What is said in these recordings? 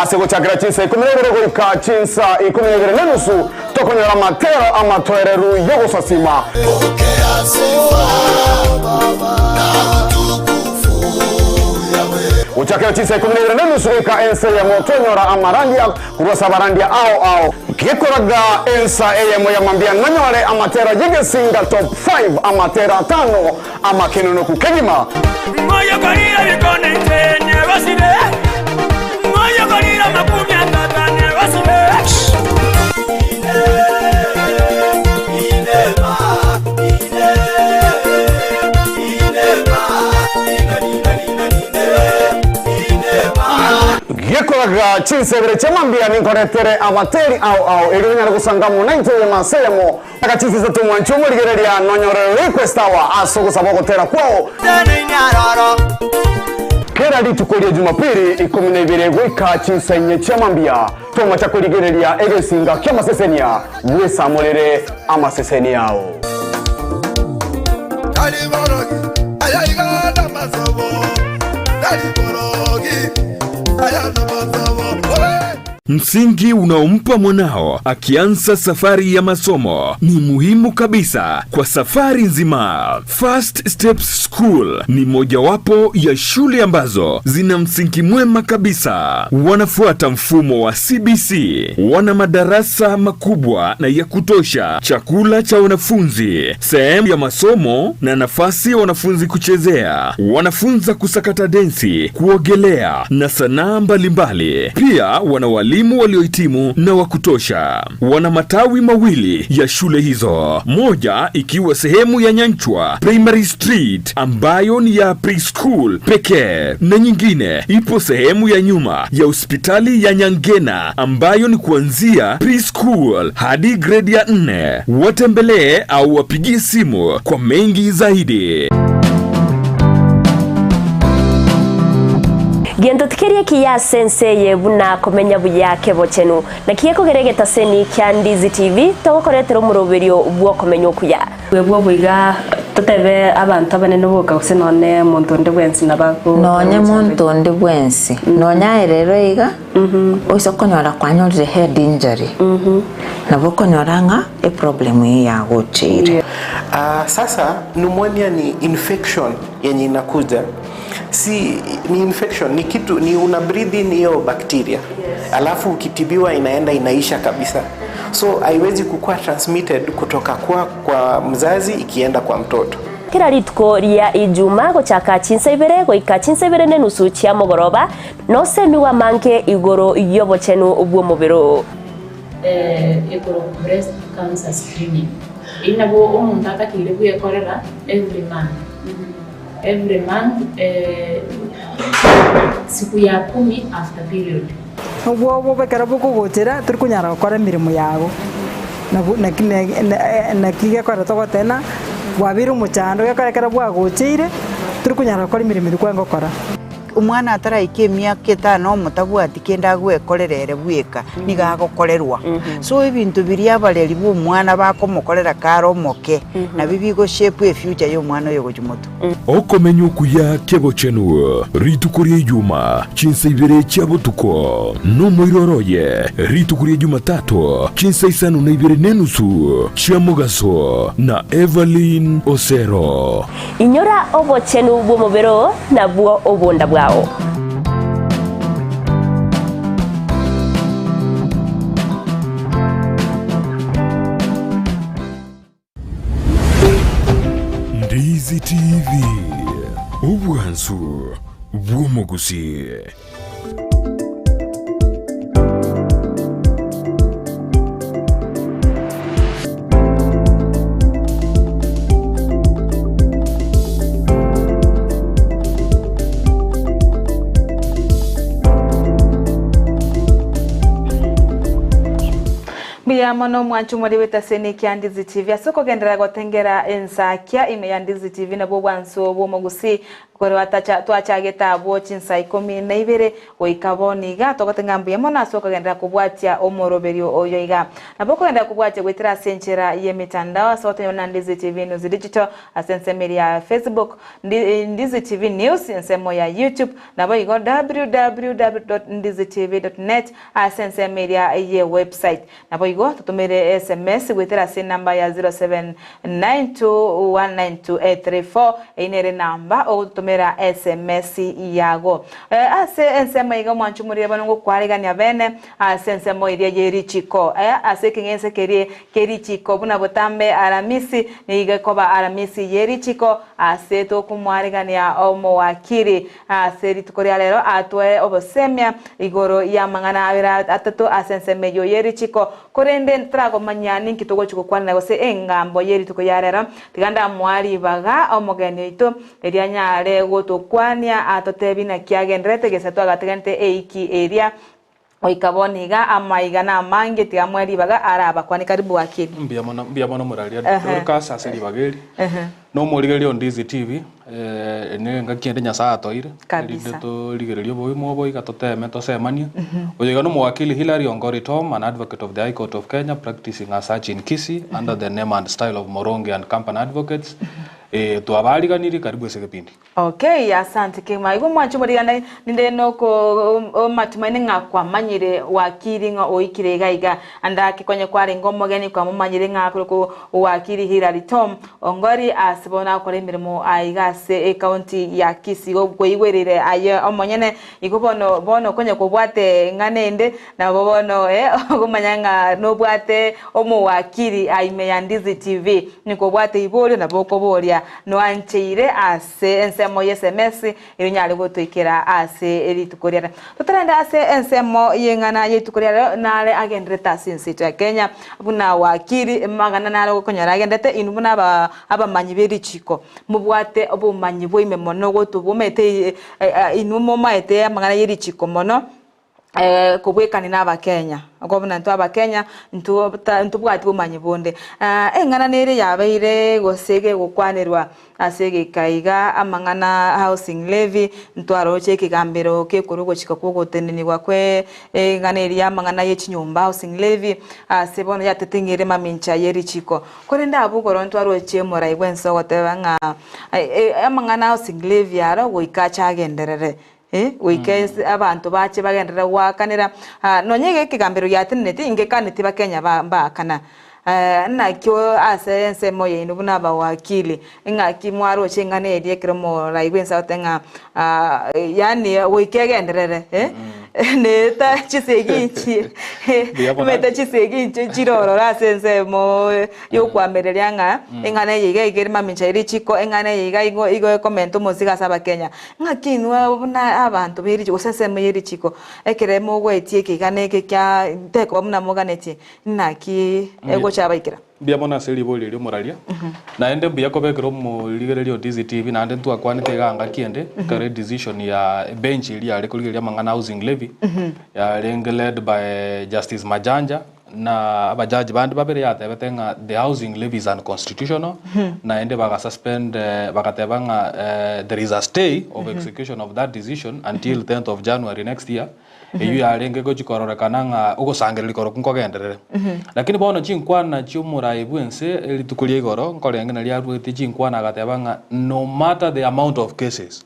Ase gochakera chinsa ikomi na ibere goika chinsa ikomi na ibere nenusu tokonyora amatero amatoereru y'ogosasima. Gochakera chinsa ikomi na ibere nenusu goika ensa eyemo twanyora amarandia korwa ase abarandia ao ao. Gekoraga ensa eyemo ya mambia nonyore amatero y'egesinga top 5 amatero atano amakenonoku kegima. Gekoraga chinsebere chia mambia ninkoretere abateri ao ao erio onyare gosanga amo naintwe eyemo ase eyemo. Aka chinsa isato mwanche omorigereria nonyore request hour ase ogosaba ogotera kwao. Kera rituko ria Jumapili 12 goika chinsa inye chia mambia tomacha korigereria egesinga ki'amasesenia bwesamorere amaseseni ao. Tari borogi, aya iga namasobo. Tari borogi, aya namasobo. Oe! Msingi unaompa mwanao akianza safari ya masomo ni muhimu kabisa kwa safari nzima. First Steps School ni mojawapo ya shule ambazo zina msingi mwema kabisa. Wanafuata mfumo wa CBC, wana madarasa makubwa na ya kutosha, chakula cha wanafunzi, sehemu ya masomo na nafasi ya wanafunzi kuchezea. Wanafunza kusakata densi, kuogelea na sanaa mbalimbali. Pia wana walimu waliohitimu na wa kutosha. Wana matawi mawili ya shule hizo, moja ikiwa sehemu ya Nyanchwa Primary Street ambayo ni ya preschool pekee na nyingine ipo sehemu ya nyuma ya hospitali ya Nyangena ambayo ni kuanzia preschool hadi gredi ya 4. Watembelee au wapigie simu kwa mengi zaidi. Gento tikeri ekiya ase ense eye buna komenya buya kebochenu. Naki gekogera egetaseni kia Ndizi TV togokoretera omoroberio bw'okomenya okuya. Bwebwo iga totebe abanto abanene boka gose nonye omonto onde bwensi nabo ago Nonye monto onde bwensi, nonye aye rero iga, oise konyora kwanyorire head injury, nabo okonyora ng'a eproblem eyio yagocheire. Ah, sasa pneumonia ni infection yenye inakuja si ni infection ni kitu ni una breathe in hiyo bacteria alafu ukitibiwa inaenda inaisha kabisa so haiwezi kukuwa transmitted kutoka kwa, kwa mzazi ikienda kwa mtoto Kera rituko ria Ijuma gochaka chinsa ibere goika chinsa ibere nenusu chia mogoroba, nosemigwe amange igoro y'obochenu bw'omobere oo. Ekorokwa breast cancer screening. Eyio nabo omonto atakeire bwekorera every month, every month siku ya kumi after period. Obwo obobe ekero bokogochera tori konyara gokora emeremo yago, nabo naki naki gekogera togoteba ng'a bwabeire omochando gekogera ekero bwagocheire tori konyara gokora emeremo eria kwarenge gokora. Omwana ataraika emiaka etano omotabwati kende agwekorera ere bweka, nigo agokorerwa. So ebinto biria abareri ba omwana bakomokorera kare omoke, nabio bigo shape efuture ya omwana oyo gochia motwe. Okomenya okuya k'obochenu rituko ria Ijuma, chinsa ibere chia botuko, nomoiroro oye rituko ria Jumatato, chinsa isano na ibere nenusu chia mogaso, na Evelyn Osero. Inyora obochenu bw'omobere oo, nabwo obonda bwao. Ndizi TV, obwansu bw'omogusii. Mbuya mono omwanchi omori bw'etaseni ekia Ndizi TV ase okogenderera gotengera ensakia ime ya Ndizi TV nabwo obwanso bw'omogusii. Korwa tacha twachagete abwo chinsa ikomi na ibere goika bono iga, togote ng'a mbuya mono ase okogenderera kobwatia omoroberio oyo iga. Nabo okogenderera kobwatia goetera ase enchera y'emetandao ase gotonyora buna Ndizi TV News Digital ase ensemo eria ya Facebook, Ndizi TV News ensemo ya YouTube, naboigo www.ndizitv.net ase ensemo eria ye website. Naboigo totomere sms goetera ase enamba ya 0792192834, eyio nere enamba ogototomera sms yago. Ase ensemo iga omwancho omorire bono ngokwaregania bene ase ensemo eria ye richiko. Ase ekeng'ense keria kie richiko buna botambe Aramisi nigo ekoba Aramisi ye richiko ase tokomwaregania omowakiri Ase rituko ria rero atoe obosemia igoro y'amang'ana abere atato ase ensemo eyio ye richiko, korende ntotaragomanya ninki togochia gokwanera gose engambo ye rituko ya rero. Tiga ndamoa ribaga omogeni oito, erio anyare gotokwania atotebie naki agendererete gese twagategenete eiki eria. Goika bono iga amaiga namange, tiga amoe ribaga arabakwane. Karibu wakili. Mbuya mono, mbuya mono moraria Ehe. Dorcas ase ribaga eri. Ehe. Nomorigereria o Ndizi TV, eh, ne engaki ende Nyasaye atoeire, Kabisa. erinde torigererie oboimo obo iga toteme tosemanie. Oyo iga nomowakili Hillary Ongori Tom, an advocate of the High Court of Kenya, practicing as such in Kisii, under the name and style of Moronge and Company Advocates. Eh, twabariganirie, karibu ase egepindi. Okay, asante kegima. Igo mwanche omorigana ninde noko omatumaini ng'a kwamanyire wakili ng'a oikire iga iga. Ande konye kwarenge omogeni kwamomanyire ng'a akorokwa wakili Hillary Tom Ongori ase bono agokora emeremo aiga ase ecounty ya Kisii. Igo kwaigwereire aye omonyene igo bono bono konye kobwate eng'ana ende nabo bono eh okomanya ng'a nobwate omowakili ime ya Ndizi TV. Nikobwate iborio nabo okoboria Noancheire ase ensemo y'esemesi erio onyare gotoikera ase rituko riare. Totarende ase ensemo y'eng'ana y'rituko ria rero nare agenderete ase ense yaito ya Kenya buna wakili amang'ana nare okonyora agenderete inwe buna aba abamanyi be richiko mobwate obomanyi bwaime mono gotobomete inwe momaete amang'ana ye richiko mono. kobwekania na abakenya, okwo buna intwe abakenya intwo ta ntobwati bomanyi bonde. Eng'ana nere yabeire gose gegokwanerwa ase egeka iga amang'ana housing levy, ntwaroche ekegambero kekorwa ogochika kwa ogotenenigwa kwe eng'ana eria ya amang'ana ya echinyomba housing levy, ase bono yateteng'eire mamincha ye richiko. Korende abwo igoro ntwaroche omorai bwense ogoteba ng'a amang'ana housing levy aro goika ache agenderere. Goika ense abanto bache bagenderere goakanera, nonya iga ekegambero giateneneti ingekaneti bakenya ba mbaakana. Nakio ase ensemo yaino buna abawakili, ng'aki mwaroche eng'ana eria ekero moraigwe ense agote ng'a yaani goika egenderere neta chisegi inchi Mbuya mono. omanyete chisegi inche chire ororo ase ensemo yokoamereria ng'a eng'ana eye iga iga ere mamincha ye richiko, eng'ana eye iga igo igo ekomenta omosike ase abakenya. Ng'aki inwe buna abanto be richiko gose ensemo ye richiko, ekere mogoetia ekeiga na eke kia tekoba buna moganetie, naki egocha abaikera? Mbuya mono ase ribori erio moraria, naende mbuya kobekera omorigereria o DCTV, naende ntwakwanete iga ngaki ende, ekero edecision ya ebench eria yare korigereria amang'ana housing levy, yarenge led by Justice Majanja, Na abajaji bande babere yatebete ng'a the housing levy is unconstitutional, naende bagasuspend bagateba ng'a there is a stay of execution of that decision until 10th of January next year, eyio yarenge gochi kororekana ng'a ogosangereria korokwo nkogenderere. Lakini bono chinkwana chi'omorai bw'ense rituko ria igoro nkorenge naria aruetie chinkwana agateba ng'a no matter the amount of cases,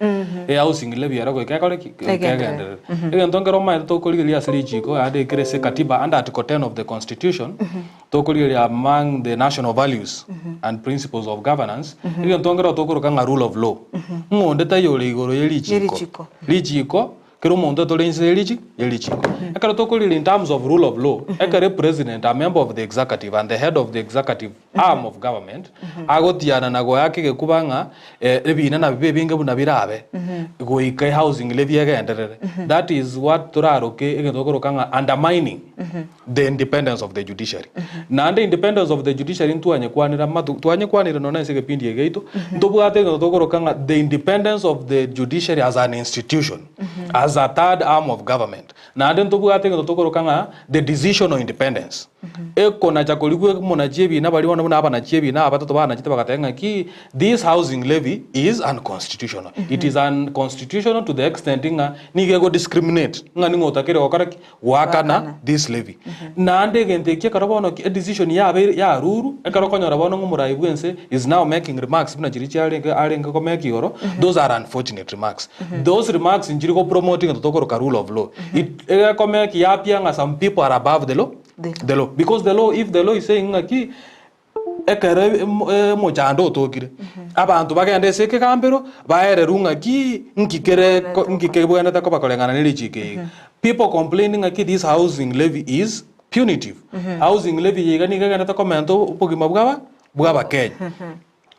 ehousing levy ero goika ekore ki? Goika egenderere. Egento nkere omanyete tokorigereria ase richiko naende ekere ase katiba under article 10 of the constitution, tokorigereria among the national values and principles of governance, egento nkere tokoroka ng'a rule of law. Ng'a onde taiyo ore igoro ye richiko. Richiko, kera omonto tore inse ye richi ye richiko. Ekero tokorigereria in terms of rule of law, ekero epresident a member of the executive and the head of the executive arm of government, agotiana na goaka egekuba ng'a ebina nabibe ebinge buna birabe, goika ehousing levy egenderere. That is what toraroke egento tokoroka ng'a undermining the independence of the judiciary. Naende independence of the judiciary ntwanyekwanera matu twanyekwanire nonya ase egepindi eke giaito, ntobwate egento tokoroka ng'a the independence of the judiciary as an institution, as a third arm of government. Naende ntobwate egento tokoroka ng'a the decisional independence. Ekonacha korigwa omonachi ebina baria bono buna abanachi ebina abatato banachete bagateba ng'aki this housing levy is unconstitutional. It is unconstitutional to the extent ng'a nigo ego discriminate ng'a ning'o otakeire gokora ki? Goakana this levy. Naende egento eki ekero bono ki edecision yabeire yarurwe, ekero okonyora bono ng'a omorai bwense is now making remarks buna chiria chiarenge arenge komeka igoro, those are unfortunate remarks. Those remarks nchiri go promote egento tokoroka rule of law. It egekomeki yapia ng'a some people are above the law, the law. Because the law if the law is saying ng'aki ekero omochando otokire, abanto bagende ase ekegambero baererwe ng'aki nki kere nki kebwenerete koba koreng'ana ne richiko eye. People complain ng'aki this housing levy is punitive. Housing levy eye iga nigo egenderete komenta obogima bwa bwa abakenya.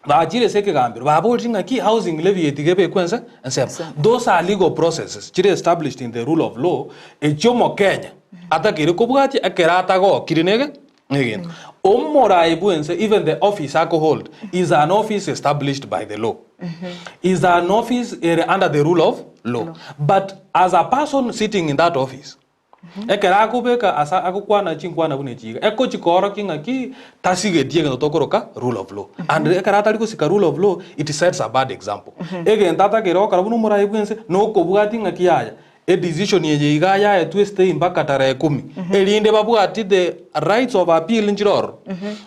Bachire ase ekegambero baborire ng'aki housing levy eye tiga ebekwe ense ensemo. Those are legal processes chire established in the rule of law echio omokenya atakeire kobwatia ekero atagokire nege negento. Omorai bwense even the office ako hold is an office established by the law. Is an office ere under the rule of law. But as a person sitting in that office, ekero akobeka asa agokwana chinkwana buna echi iga, ekochi koorokia ng'aki tasigeti egento tokoroka rule of law. And ekero atari gosika rule of law, it sets a bad example. Egento atakeire gokora buna omorai bwense, nokobwatia ng'aki yaya. Edecision eye iga yaetwe stay mpaka tarehe kumi, erinde babwati the rights of appeal nchire ororo.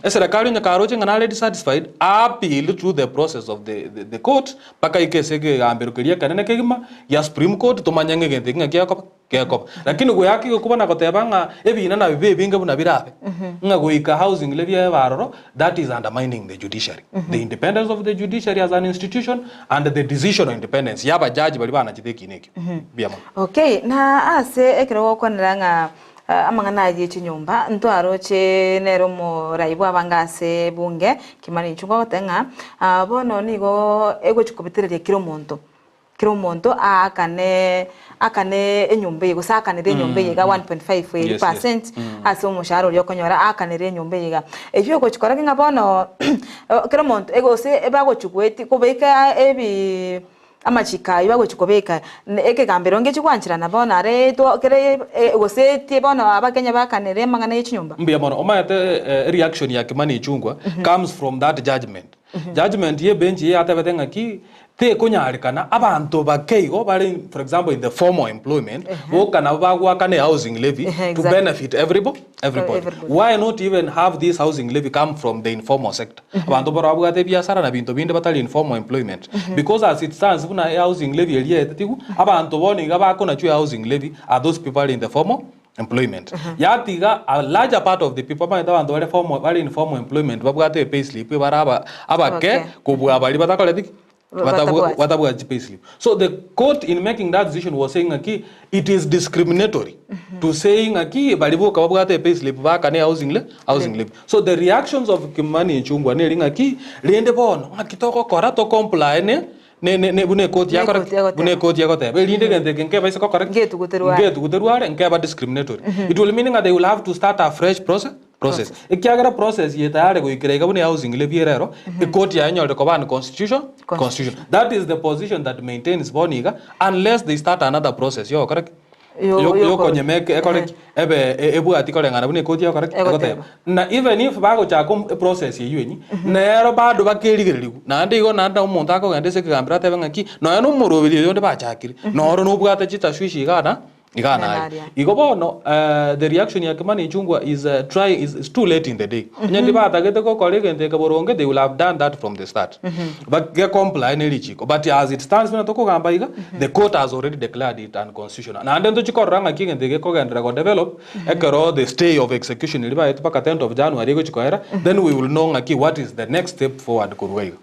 Eserekari onye karoche ng'a nare dissatisfied, a appeal through the process of the, the, the court mpaka aike ase ekegambero keria ekenene kegima gia Supreme Court tomanye ng'a egento eki ng'a gekoba gekoba. Lakini goyaka egekuba na goteba ng'a ebina nabibe ebinge buna birabe, ng'a goika housing levy ebe aroro, that is undermining the judiciary, the independence of the judiciary as an institution and the decisional independence ya abajaji baria banachete ekina ekio. Mbuya mono. Okay, na ase ekero gokwanera ng'a amang'ana ayio chinyomba, ntwaroche nere omorai bw'abange ase ebunge, Kimani Ichung'wa ogoteba ng'a bono nigo egochi kobitereria kera omonto. Kera omonto aakane akane enyomba eye gose aakanere enyomba eye iga 1.5 eri percent ase omoshahara oria okonyora aakanere enyomba eye iga. Eywo egochi kora ki ng'a bono kera omonto gose bagochi goeti kobeka ebi amachiko aywo bagochi kobeka ekegambero ngechi gwancherana bono are kere gose etie bono abakenya baakanere amang'ana ye chinyomba. Mbuya mono. Omanyete reaction ya Kimani Ichung'wa comes from that judgement. Judgement ye bench eye yatebete ng'aki tekonyarekana abanto bake igo bare for example in the formal employment boka nabo bagoakana ehousing levy to benefit everybo everybody. Why not even have this housing levy come from the informal sector? Abanto mbaro babwate ebiasara na binto binde batari in formal employment. Because as it stands buna ehousing levy eria yaetetigwe, abanto bono iga bakonachwa ehousing levy are those people are in the formal employment. Yatiga a larger part of the people, omanyete abanto bare formal bare in formal employment babwate epayslip bare aba abake Abake. kobua baria batakoreti ki? Batabwati. Batabwati chipayslip. So the court in making that decision was saying ng'aki it is discriminatory to say ng'aki baria boka babwate epayslip baakane housing le housing levy. So the reactions of Kimani Ichung'wa neri ng'aki rende bono ng'aki togokora to comply ne ne ne ne buna ekoti yakora Nekoti egoteba. buna ekoti egoteba erinde egento eke nkebaisa gokora ki? Ngetuguterwa are. Ngetuguterwa are nkeba discriminatory. It will mean ng'a they will have to start a fresh process process. Ekiagera process eye tayari goikera iga buna housing levy ere ero, ekoti yayenyorire koba unconstitution constitution. That is the position that maintains bono iga unless they start another process yogokora ki? Yokonyemeka ekore ki? Ebe ebwati koreng'ana buna ekoti egokora ki? Egoteba. Na even if bagochaka eprocess eywo enyia, nero bado bakerigererigwa. Naende igo naende nabo omonto akogenda ase ekegambero atebe ng'aki, nonya na omoroberi oyo onde bachakire, noro nobwate chitashwishi igaa na igaa na aria. Igo bono the reaction ya Kimani Ichung'wa is try is too late in the day. Onye ndibatagete gokora egento eke boronge, they will have done that from the start. Ba comply ne richiko. But as it stands buna tokogamba iga, the court has already declared it unconstitutional. Naende ntochi korora ng'aki egento eke gekogenderera go develop, ekero the stay of execution eria baetwe mpaka 10th of January egochi koera, then we will know ng'aki what is the next step forward korwa iga.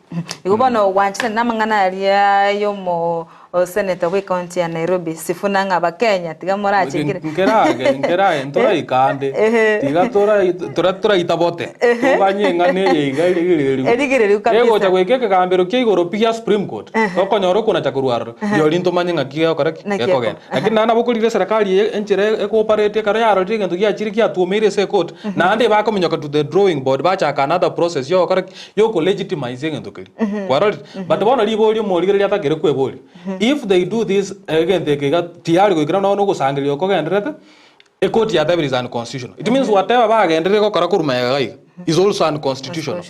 Igo bono gwanchire namang'ana aria yomo Senator bwe county ya Nairobi Sifuna ng'a abakenya tiga morachekire. Nkerage nkerage ntoraika ande tiga tora tora toraitabote toganye eng'ana eye iga erigereriwu Erigereriwu kabisa. Egocha goika ekegambero kia igoro pi gia Supreme Court tokonyora okonacha korwa aroro rirorio ntomanye ng'aki gegokora ki Naki gekogenda. Lakini naende nabo okorire eserekari eye enchera egoopareti ekero yarorire egento giachire giatuomeire ase ecourt naende bakominyoka to the drawing board bachaka another process yogokora ki yoko legitimize egento keria. Kwarorire? But bono riborio omorigereria atakere kweboria, if they do this egento eke iga tiyari goikera nonya na ogosangereria okogendererete, Ekoti yatebire is unconstitutional. It means whatever bagenderire gokora korwa magega iga is also unconstitutional.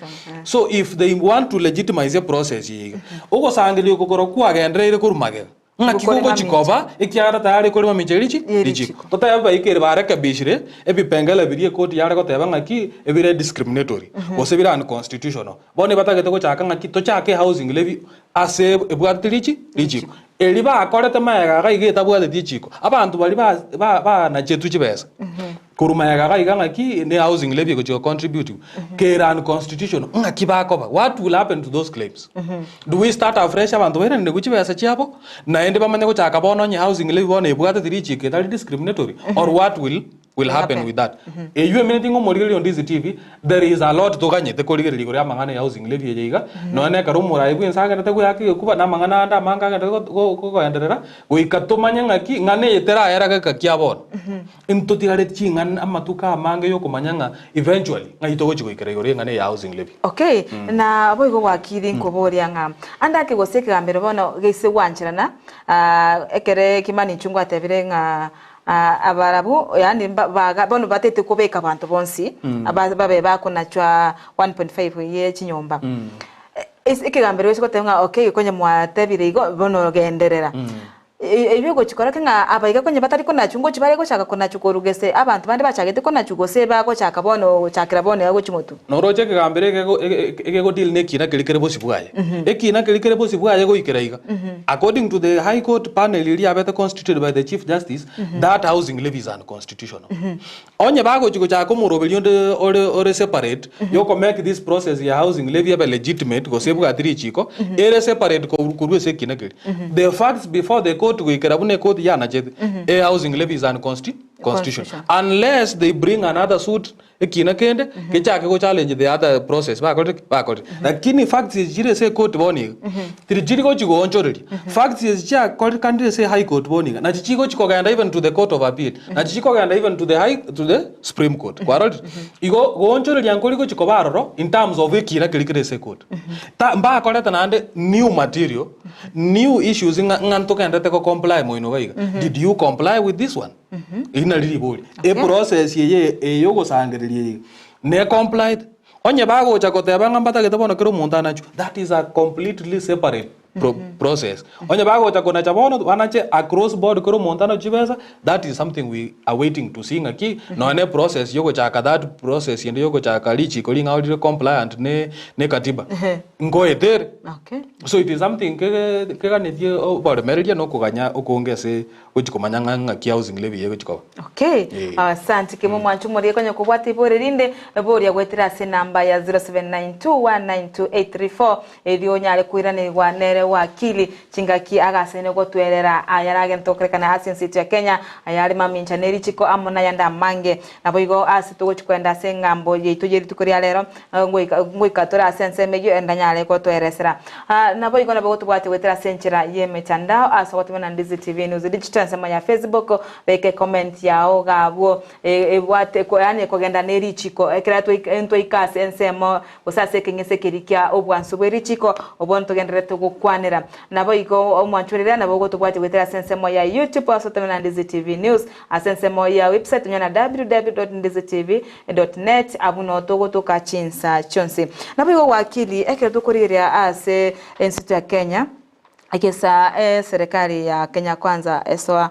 So if they want to legitimize a process eye iga, ogosangereria oko korwa kwagendereire korwa magega, ng'aki Gokore gogochi mamincha. koba ekiagera tayari kore mamincha ye richi richiko. Totebe baikere barekebishire ebipengele biria ekoti yare goteba ng'aki ebire discriminatory gose bire unconstitutional. Bono ebatagete gochaka ng'aki tochake ehousing levy ase ebwatete richi richiko. Eri bakorete magega iga iga etabwateti echiko. Abanto baria ba ba banachetwe chibesa korwa magega iga iga ng'aki ne housing levy egochia go contribute kere unconstitutional ng'aki bakoba? What will happen to those claims? Do we start afresh abanto bairaneriwe chibesa chiabo naende bamanye gochaka bono onye housing levy bono ebwateti richiko etari discriminatory or what will will happen with that? Eywo emineti ng'a omorigereria o Ndizi TV there is a lot toganyete korigereria igoro y'amang'ana ya housing levy eye iga, nonya na ekero omoraai bw'ense agenderete goeaka egekuba na amang'ana ande amange agenderete go- go- kogenderera, goika tomanye ng'aki ng'ana eye teraera geka kia bono. Ntotigareti ching'ana amatuko amange yokomanya ng'a eventually ng'ai togochi goikera igoro y'eng'ana eye ya housing levy. Okay, na boigo gwakiri nkoboria ng'a ande ake gose ekegambero bono geise gwancherana, ekere Kimani Ichung'wa atebire ng'a Abarabwo, yaani baga bono batete kobeka abanto bonsi babe bakonachwa 1.5 ye chinyomba. Ase ekegambero gose goteba ng'a okay konya mwatebire igo bono genderera. Ebio ogochi kora ki ng'a abaiga konya batari konachwa ngochi bare gochaka konachwa korwa gese abanto bande bachagete konachwa gose bagochaka bono gochakera bono iga gochia motwe. Noroche ekegambero ekego ekegodeal na ekina keria kere bosio bwaye. Ekina keria kere bosio bwaye goikera iga. According to the High Court panel eria yabete constituted by the Chief Justice, that housing levy is unconstitutional. Onye bagochi gochaka omoroberi onde ore ore separate yoko make this process ya housing levy ebe legitimate gose ebwati richiko, ere separate korwa korwa ase ekina keria. The facts before the court goikera buna ecourt yanachete, e housing levy is unconsti constitutional. Unless they bring another suit Ekina kende gechake go challenge the other process bakorire ki? Bakorire. Lakini facts echi chire ase ecourt bono iga, tiri chiri gochi goonchoreria. Facts echi chiakorekanire ase high court bono iga, nachi chigochi kogenda even to the court of appeal, nachi chikogenda even to the high to the supreme court. Kwarorire? Igo goonchoreria nkori gochi koba aroro in terms of ekina keria kere ase ecourt. Ta mbakorete naende new material, new issues ng'a ng'a ntogenderete go comply moino iga iga. Did you comply with this one? Eri nari ribori. Eprocess eye eyogosangereria eye ne complied? Onye bagocha goteba ng'a mbatagete bono kera omonto anachwe, that is a completely separate pro process. Onye bagocha konacha bono banache across board kera omonto anachwe chibesa, that is something we are waiting to see ng'aki nonya ne process yogochaka that process ende yogochaka richiko ring'ao rire compliant ne ne katiba, nkoetere. Okay. So it is something kege keganetie oboremereria na okoganya okonge ase Gochi komanya ng'a ng'aki housing levy egochi koba. Okay, Eh. asante kemo mwancho morie konya kobwata ibori rinde boria goetera ase enamba ya 0792192834 erio onyare koiranerigwa nere wakili chingaki agasaine gotwerera ayare agento gokorekana ase ense yaito ya Kenya ayare mamincha ne richiko amo nayande amange naboigo ase togochi koenda ase engambo yaito ye rituko ria rero Ngoika ngoika tore ase ensemo eyio ndanyare gotoeresera. Naboigo nabo gotobwate goetera ase enchera y'emetandao ase ogotumia na Ndizi TV News Digital ensemo ya Facebook, beka ecomment yao iga abwo ebwate yaani ekogenda ne richiko ekero ntwaika ase ensemo gose ase ekeng'ese keria kia obwansu bwe richiko obwo ntogendererete gokwanera. Naboigo omwanchwa riria nabo gotobwate goetera ase ensemo ya YouTube ase ogotumia na Ndizi TV News ase ensemo ya website onye na www.ndizitv .net abwo noo togotoka chinsa chionsi. Naboigo gwakili ekero tokorigereria ase ensitu ya Kenya, egesa eserekari ya Kenya Kwanza esoa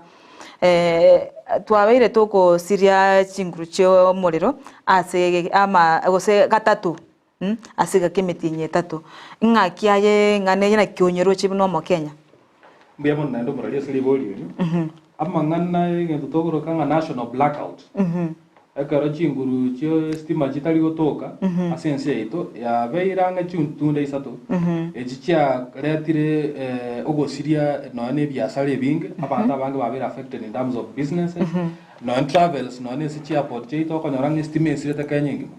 twabeire togosiria chinguru chiomorero ase ama gose gatato ase egeka emetienyi etato. Ng'aki aye eng'ana eye naki onyeroche buna omokenya? Mbuya mono naende omorari ase ribori erio. Amang'ana y'egento tokoroka ng'a national blackout, ekero chinguru chi'estima chitari gotoka ase ense yaito, yabeire ang'e chintunda isato, echi chiaretire ogosiria nonya na ebiasara ebinge, abanto abange babeire affected in terms of businesses, nonya travels, nonya na ase chiairport chiaito okonyora ng'a estima esirete Kenya engima.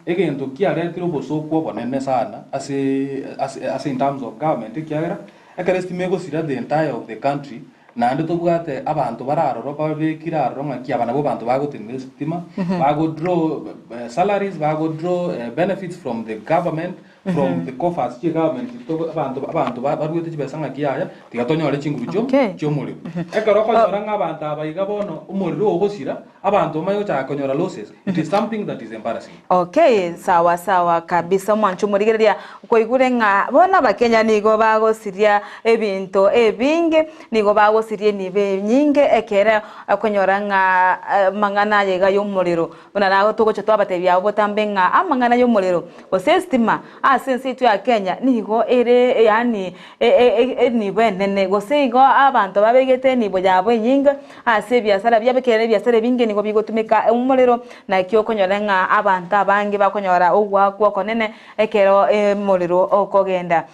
Egento kiaretire obosooku obonene sana ase ase in terms of government ekiagera, Ekero estima egosira the entire of the country, naende tobwate abanto bare aroro babekire aroro ng'aki aba nabwo abanto bagotenena esitima, bago draw salaries, bago draw benefits from the government, From the coffers chie government to abanto abanto baruete chibesa ng'aki yaya tiga tonyore chinguru chio Okay. chiomorero. Ekero okonyora ng'a abanto aba iga bono omorero ogosira abanto bamanye gochaka konyora losses it is something that is embarrassing. Okay, sawa sawa kabisa omwancho omorigereria koigure ng'a bono abakenya nigo bagosiria ebinto ebinge nigo bagosiria enibo enyinge ekere okonyora ng'a amang'ana aya iga y'omorero Buna nago togocha twabatebia abwo botambe ng'a amang'ana y'omorero, gose esitima, ase ense yaito ya Kenya nigo ere yaani enibo enene, gose igo abanto babegete enibo yabo enyinge ase ebiasara biabo ekiagera ebiasara ebinge nigo bigotumeka omorero, naki okonyora ng'a abanto abange bakonyora ogoakwa okonene ekero omorero okogenda.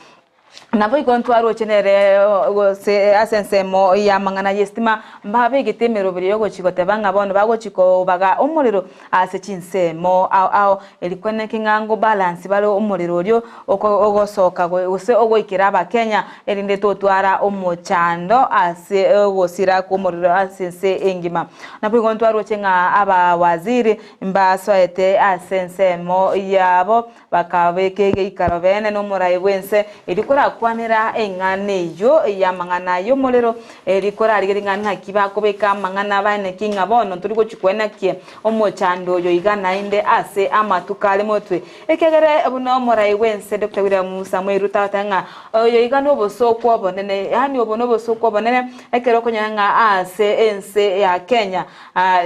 Naboigo ntwaroche nere gose ase ensemo y'amang'ana y'esitima, mbabegete emeroberi y'ogochia goteba ng'a bono bagochia kobaga omorero ase chinsemo ao ao, erio kweneki ng'a ngobalance bare omorero oria ogosoka gose ogoikera Abakenya, erinde totwara omochando ase ogosira kw'omorero ase ense engima. Naboigo ntwaroche ng'a abawaziri mbasoete ase ensemo yabo. Bakabeka egeikaro bene nomorai bw'ense, erio korakwanera eng'ana eyio y'amang'ana y'omorero, erio korarigereria ng'a naki bakobeka amang'ana baeneki ng'a bono ntori gochia koenekia omochando oyo iga naende ase amatuko are motwe. Ekiagera buna omorai bw'ense Doctor William Samoei Ruto agoteba ng'a oyo iga nobosooku obonene, yaani obo nobosooku obonene ekero okonyora ng'a ase ense ya Kenya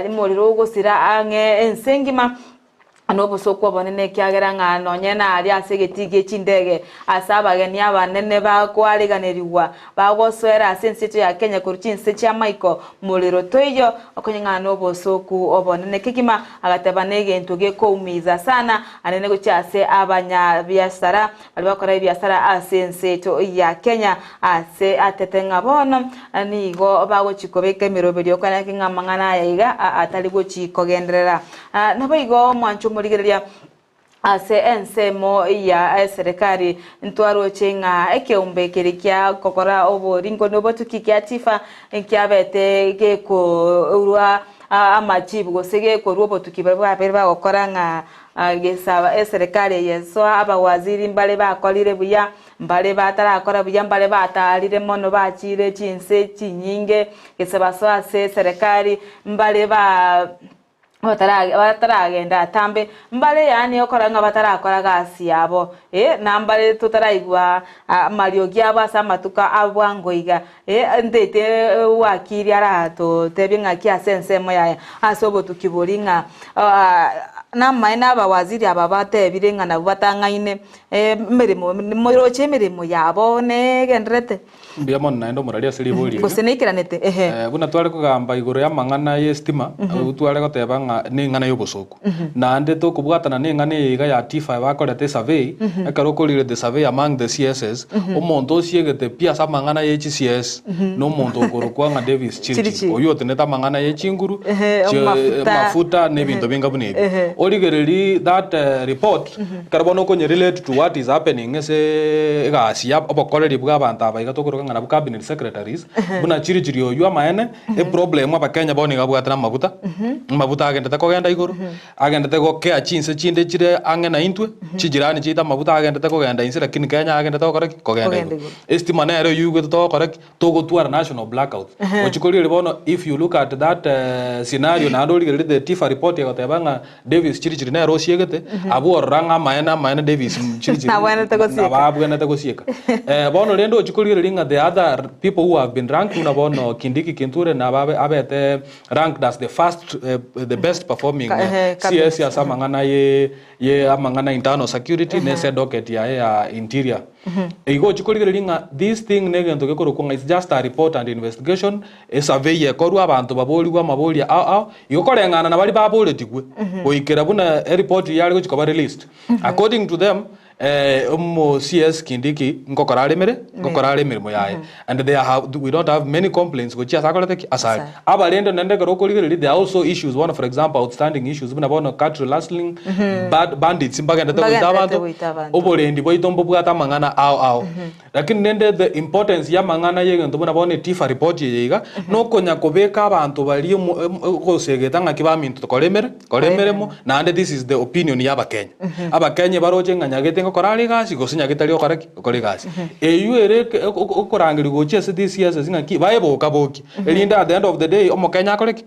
omorero ogosira ang'e ense engima. Nobosooku obonene, ekiagera ng'a nonye naria ase egetii gie chindege, ase abageni abanene bakoariganerigwa, bagosoera ase ense yaito ya Kenya korwa chinse chi'amaiko, morero toiyo, okonye ng'a nobosooku obonene kegima, agateba negento gekoumiza sana, anene gochia ase abanyabiasara baria bakora ebiasara ase ense yaito ya Kenya, ase atete ng'a bono nigo bagochia kobeka emeroberio okwanaki ng'a amang'ana aya iga atari gochia kogenderera. Naboigo omwancho omorigereria ase ensemo ya eserekari ntwaroche ng'a ekeombe keria kia gokora oboringo na obotuki kia Tifa nkiabete gekorua amachibu gose gekorua obotuki baria bwabeire bagokora ng'a gesaba eserekari eye soa abawaziri mbare bakorire buya mbare batarakora buya mbare batarire mono bachire chinse chinyinge gese basoa ase eserekari mbare ba Bataragenda atambe, mbare yaani okora ng'a batarakora gasi yabo, ee, na mbare totaraigwa amariogi abo ase amatuko a bwango iga, ee, ntaete wakili aratotebie ng'aki ase ensemo yaye ase obotuki boria ng'a namaene abawaziri aba batebire ng'a nabwo batang'aine emeremo, moroche emeremo yabo negendererete. Mbuya mono naende omorari ase ribori erio. Gose neikeranete, ehe. Eh, buna tware kogamba igoro y'amang'ana y'esitima, abwo tware goteba ng'a neng'ana y'obosoku. Naende tokobwatana neng'ana eye iga ya TIFA bakorete esurvey, ekero okorire the survey among the CSs, omonto osiegete pi ase amang'ana ye chi CS, nomonto okorokwa ng'a Davis Chirichiri, Chirichiri. oyio otenete amang'ana ye chinguru, Ehe, chie amafuta. amafuta na ebinto binga buna ebio. Ehe. Origererie that report, Ekero bono okonye relate to what is happening ase egasi ya obokoreri bwa abanto aba iga tokoroka ng'a nabwo cabinet secretaries, buna chiri chiri oywo amaene, eproblem abakenya bono iga babwate na amabuta, amabuta agendete kogenda igoro, agendete gokea chinse chinde chire ang'e na intwe, chijirani chiaito amabuta agendete kogenda inse lakini Kenya agendete gokora ki? Kogenda Kogenda igoro. igoro. Estima nere oywo oigwete togokora ki? Togotwara national blackout. Gochia korigereria bono if you look at that scenario naende origererie the TIFA report egoteba ng'a Davis Chirichiri nere osiegete, abwo orora ng'a amaene amaene Davis Chirichiri Nabwenerete gosieka. nabo abwenerete gosieka. Bono rende ochia korigereria ng'a the other people who have been ranked buna bono Kindiki Kithure nabo abe abete ranked as the first the best performing Ka- ehe, cabinet. CS ase amang'ana ye ye amang'ana internal security na ase edocket yaye ya interior. Igo ochia korigereria ng'a this thing negento gekorokwa ng'a it's just a report and investigation, esurvey ekorwa abanto baborigwe amaboria ao ao, igo koreng'ana na baria baboretigwe goikera buna ereport eyio yare gochia koba released. According to them, omo CS Kindiki nkokora are emere nkokora are emeremo yaye and they have we don't have many complaints gochia ase akorete ki? Ase are. Abarende naende ekero okorigereria there are also issues bono for example outstanding issues buna bono cattle rustling, bad bandits mbagendete goita Mbagenderete abanto, goita abanto. oborendi bwaito mbobwate amang'ana ao ao. Lakini rende the importance y'amang'ana y'egento buna bono etifa report eye iga, nokonya kobeka abanto baria omo em ogosegeta ng'aki baminto kora emere kora emeremo naende this is the opinion y'abakenya. Abakenya ebaroche ng'a nyagete. ngokora are egasi gose nyagetari okore ki? Okore egasi. Eywo ere eke okorangeria gochia ase DCSS ng'aki, baeboka boki, erinde at the end of the day omokenya akore ki?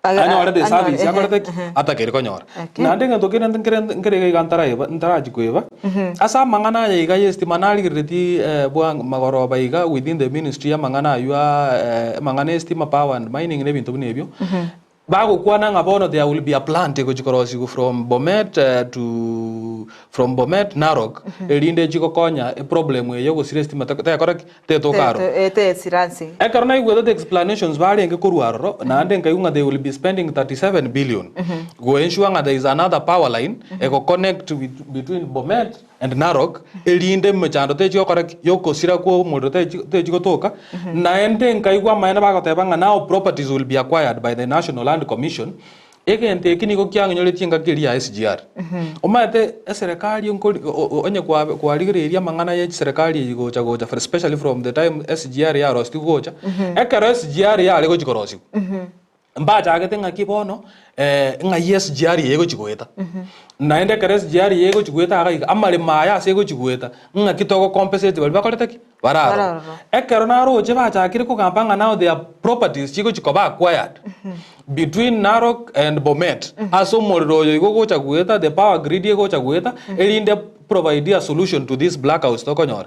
Anyore the service akorete ki? Atakeire konyora. Naende egento kende nkere nkere iga iga ntaraiba ntarachia koeba, ase amang'ana aya iga ya estima narigereretie bwa magoroba iga within the ministry amang'ana aywo aa amang'ana ya estima, power and mining na ebinto buna ebio, bagokwana ng'a bono there will be a plant egochia korosigwa from Bomet to from Bomet, Narok, erinde echie gokonya eproblem eye yogosira estima tekora ki? Tetoka aroro. Etesira nse. Ekero naigwete the explanations barenge korwa aroro, naende nkaigwa ng'a they will be spending 37 billion go ensure ng'a there is another power line ego connect with between Bomet and Narok, erinde emechando techi gokora ki? Yokosira kwa omorero techi techi gotoka. Naende nkaigwa amaene bagoteba ng'a now properties will be acquired by the National Land Commission, Egento eke nigo kiang'inyoretie engaki eria ya SGR. Omanyete eserekari nkori onye kwarigereirie amang'ana ye chiserekari eyi gocha gocha especially from the time SGR yarositigwe gocha, ekero SGR yare gochi korosigwa, mbachagete ng'aki bono ng'ai SGR eye egochi goeta. Naende ekero SGR eye egochi goeta iga iga, amaremo aya ase egochi goeta, ng'aki togo compensate baria bakorete ki? Bare aroro. Ekero naroche bachakire kogamba ng'a now their properties chigochi koba acquired between Narok and Bomet ase omorero oyo igo ogocha goeta the power grid egocha goeta erinde provide a solution to this blackouts tokonyora.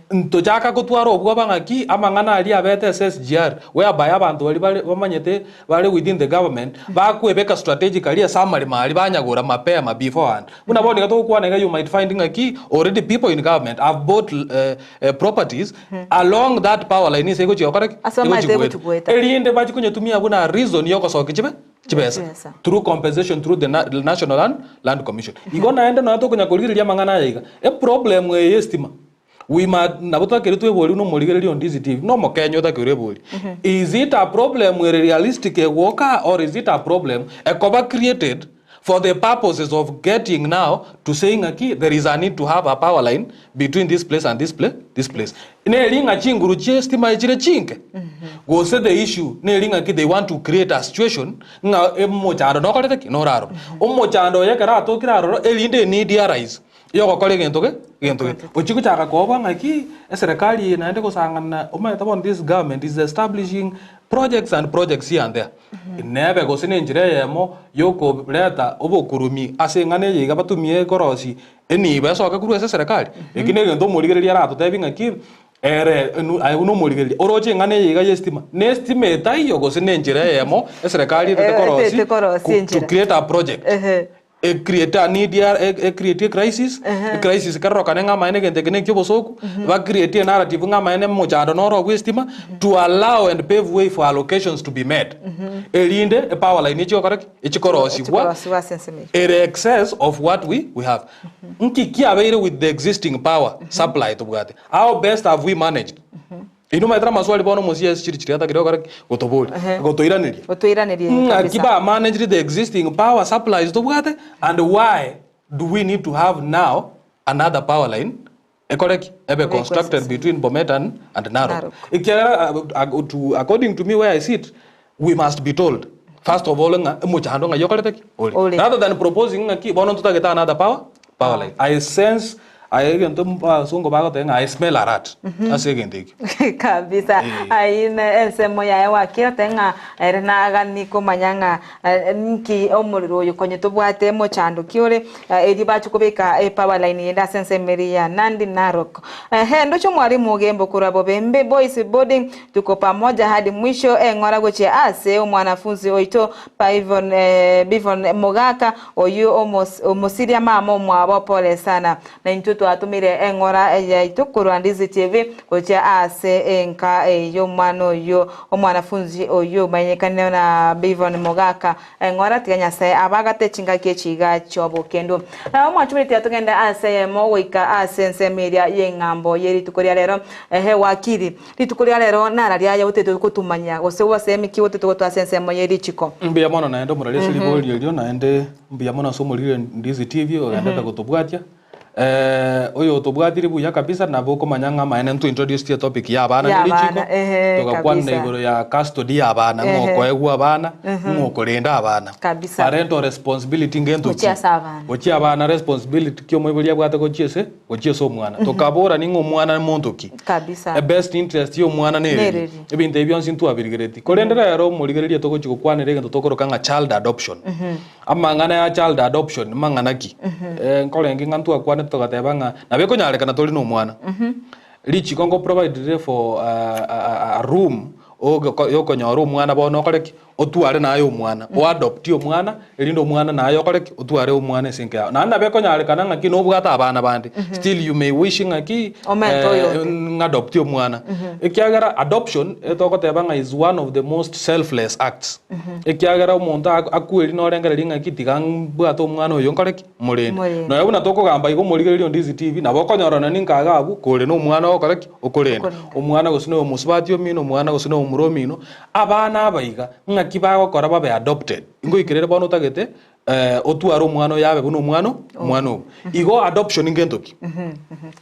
Ntochaka kotwara obwoba ng'aki amang'ana aria abete ase SGR whereby abanto baria bare bamanyete bare within the government bakwebeka strategically ase amaremo aria banyagora mapema beforehand. Buna bono iga togokwana iga you might find ng'aki already people in government have bought properties along that power line ase egochia gokora ki? Ase bamaete Egochia egochia goeta. goeta. Erinde bachie konyetumia buna reason ya ogosokia chibe chibesa Chibesa. through compensation through the National Land Land Commission. Igo naende nonya tokonya korigereria amang'ana aya iga, eproblem eye ya estima We must, nabo twakeire tweborie buna omorigereria o Ndizi TV, buna omokenya otakeire oeborie, is it a problem ere realistic egwoka or is it a problem ekoba created for the purposes of getting now to say ng'aki there is a need to have a power line between this place and this place, this place. Neri ng'a chinguru chie estima chire chinke? Gose the issue neri ng'aki they want to create a situation ng'a omochando nokorete ki? Norarore. Omochando oyo ekero atokire aroro erinde eneed arise. Yogokora egento ge, egento ge. Ochia gochaka koboa ng'aki, eserekari eye naende gosang'ana, omanyete bono this government is establishing projects and projects here and there. Nebe gose na enchera eyemo yokoreta obokurumi ase eng'ana eye iga batumie korosia enibo esoke korwa ase eserekari. Eki na egento omorigereria aratotebie ng'aki, ere aye buna omorigereria, oroche eng'ana eye iga ya estima, na estima etaiyo gose na enchera eyemo eserekari etete korosia Etete korosia to enchera. create a project. Ehe. E create a need ya e create ecrisis, ecrisis ekerorokane ng'a amaene egento eke na eki'obosoku, ba create enarrative ng'a amaene omochando noro bwa estima, to allow and pave way for allocations to be made, erinde epower line echi gokora ki? Echi korosigwa Echikorosiwa ase ensemo eyio. ere excess of what we we have. Nki kiabeire with the existing power supply tobwate? How best have we managed? Inwe omanyete amaswali bono omosie ase chiri chiria atakire gokora ki? Gotoboria, Ehe. gotoiraneria. Gotoiraneria Ng'aki kabisa. ba managed the existing power supplies tobwate and why do we need to have now another power line ekore ki? Ebe Ebe constructed ekwesese. between Bomet and, and Narok. Narok. Ekiagera to, according to me where I sit, we must be told first of all ng'a omochando ng'ai okorete ki? Ore. Ore. Rather than proposing ng'aki bono ntotagete another power, power line. I sense aye egento abasongo bagoteba ng'a I smell a rat ase egento ekio. Kabisa Eh. ayio ne ensemo yaye gwakire otebe ng'a ere nagani komanya ng'a ninki omorero oyo konye tobwate mochando ki ore erio bachia kobeka epower line eyende ase ensemo eria ya Nandi Narok. Ehe ndoche omwalimu Ogembo korwa Bobembe Boys Boarding tuko pamoja hadi mwisho eng'ora gochia ase omwanafunzi oito Byvon Byvon Mogaka Oyio omosiria mama omwabo pole sana. Na intwe twatomire eng'ora yaito korwa Ndizi TV gochia ase enka y'omwana oyio omwanafunzi oyio omanyekanire na Beavon Mogaka. Eng'ora tiga Nyasae abagate chingaki echi iga chi'obokendu. Na omwachumire tiga togende ase eyemo goika ase ensemo eria y'eng'ambo ye rituko ria rero. Ehe wakili, rituko ria rero nara riaye otete gotumanyia gose gwasemi ki otete gotoa ase ensemo ye richiko? Mbuya mono naende omorari ase ribori erio, naende mbuya mono ase omoriri Ndizi TV ogendete gotobwatia. Eh, oyo otobwatire buya kabisa nabo okomanya ng'a amaene ntwa introduce etopic ya abana Ya ne richiko abana, ehe, togakwana kabisa. igoro ya custody ya abana ng'a Ehe. okoegwa abana Mhm. ng'a okorenda abana Kabisa. parental responsibility ngento Gochia ase abana. gochia abana responsibility ki omoibori abwate gochia ase gochia ase omwana tokabora ning'a omwana monto ki Kabisa. e best interest ya omwana nereri Nereri. ebinto ebi bionsi ntwabirigereti korende rero omorigereria togochi gokwanera egento tokoroka ng'a child adoption Amang'ana ya child adoption mang'ana ki? Nkorenge ng'a ntwakwanete togateba ng'a nabo ekonyarekana tori na omwana. Richiko nko provide rire for a room yokonyora omwana bono okore ki? Otware naye omwana, o adopt omwana erinde omwana naye okore ki? Otware omwana ase enka yao. Naende nabo ekonyarekana ng'aki nobwate abana bande, still you may wish ng'aki Omente oyonde. ng'adoptie omwana. Ekiagera adoption etogoteba ng'a is one of the most selfless acts. Ekiagera omonto akwerie norengereria ng'aki tiga mbwate omwana oyo nkore ki? Morende. Morende. Nonya buna tokogamba iga omorigereria onde DCTV, nabo okonyorana ninka iga abwo kore na omwana ogokora ki? Okorenda. Omwana gose noyo omosubati omino, omwana gose noyo omura omino, abana aba iga, ng'aki bagokora babe adopted. Ngoikerere bono otagete otware omwana oyo abe buna omwana omwana obo. Igo adoption ngento ki?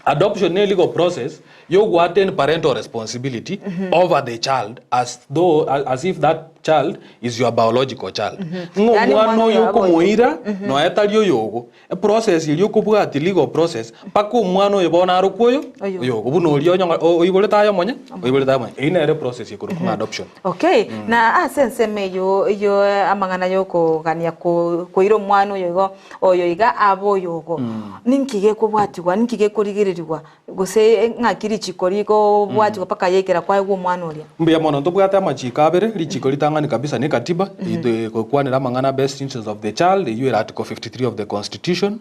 Adoption ne legal process yogoattain parental responsibility over the child as though as if that child is your biological child. Ng'a Yaani omwana omwana oyo oyo abe oyo. okomoira noe tari oyogo, eprocess eria okobwatia legal process mpaka omwana oyo bono arokwe oyo Oyogo. oyogo buna oria onye oiborete aye omonye oiborete aye omonye. Eyio nere eprocess ekorokwa ng'a adoption. Okay, na ase ensemo eyio eyio amang'ana yokogania koira omwana oyo igo oyo iga abe oyogo, ninki gekobwatigwa, ninki gekorigererigwa, gose ng'aki richiko rikobwatigwa mpaka yaikera kwaegwa omwana oria? Mbuya mono, ntobwate amachiko abere, richiko ritang'ani kabisa ne katiba, egokwanera amang'ana best interest of the child, eyio ere article 53 of the constitution,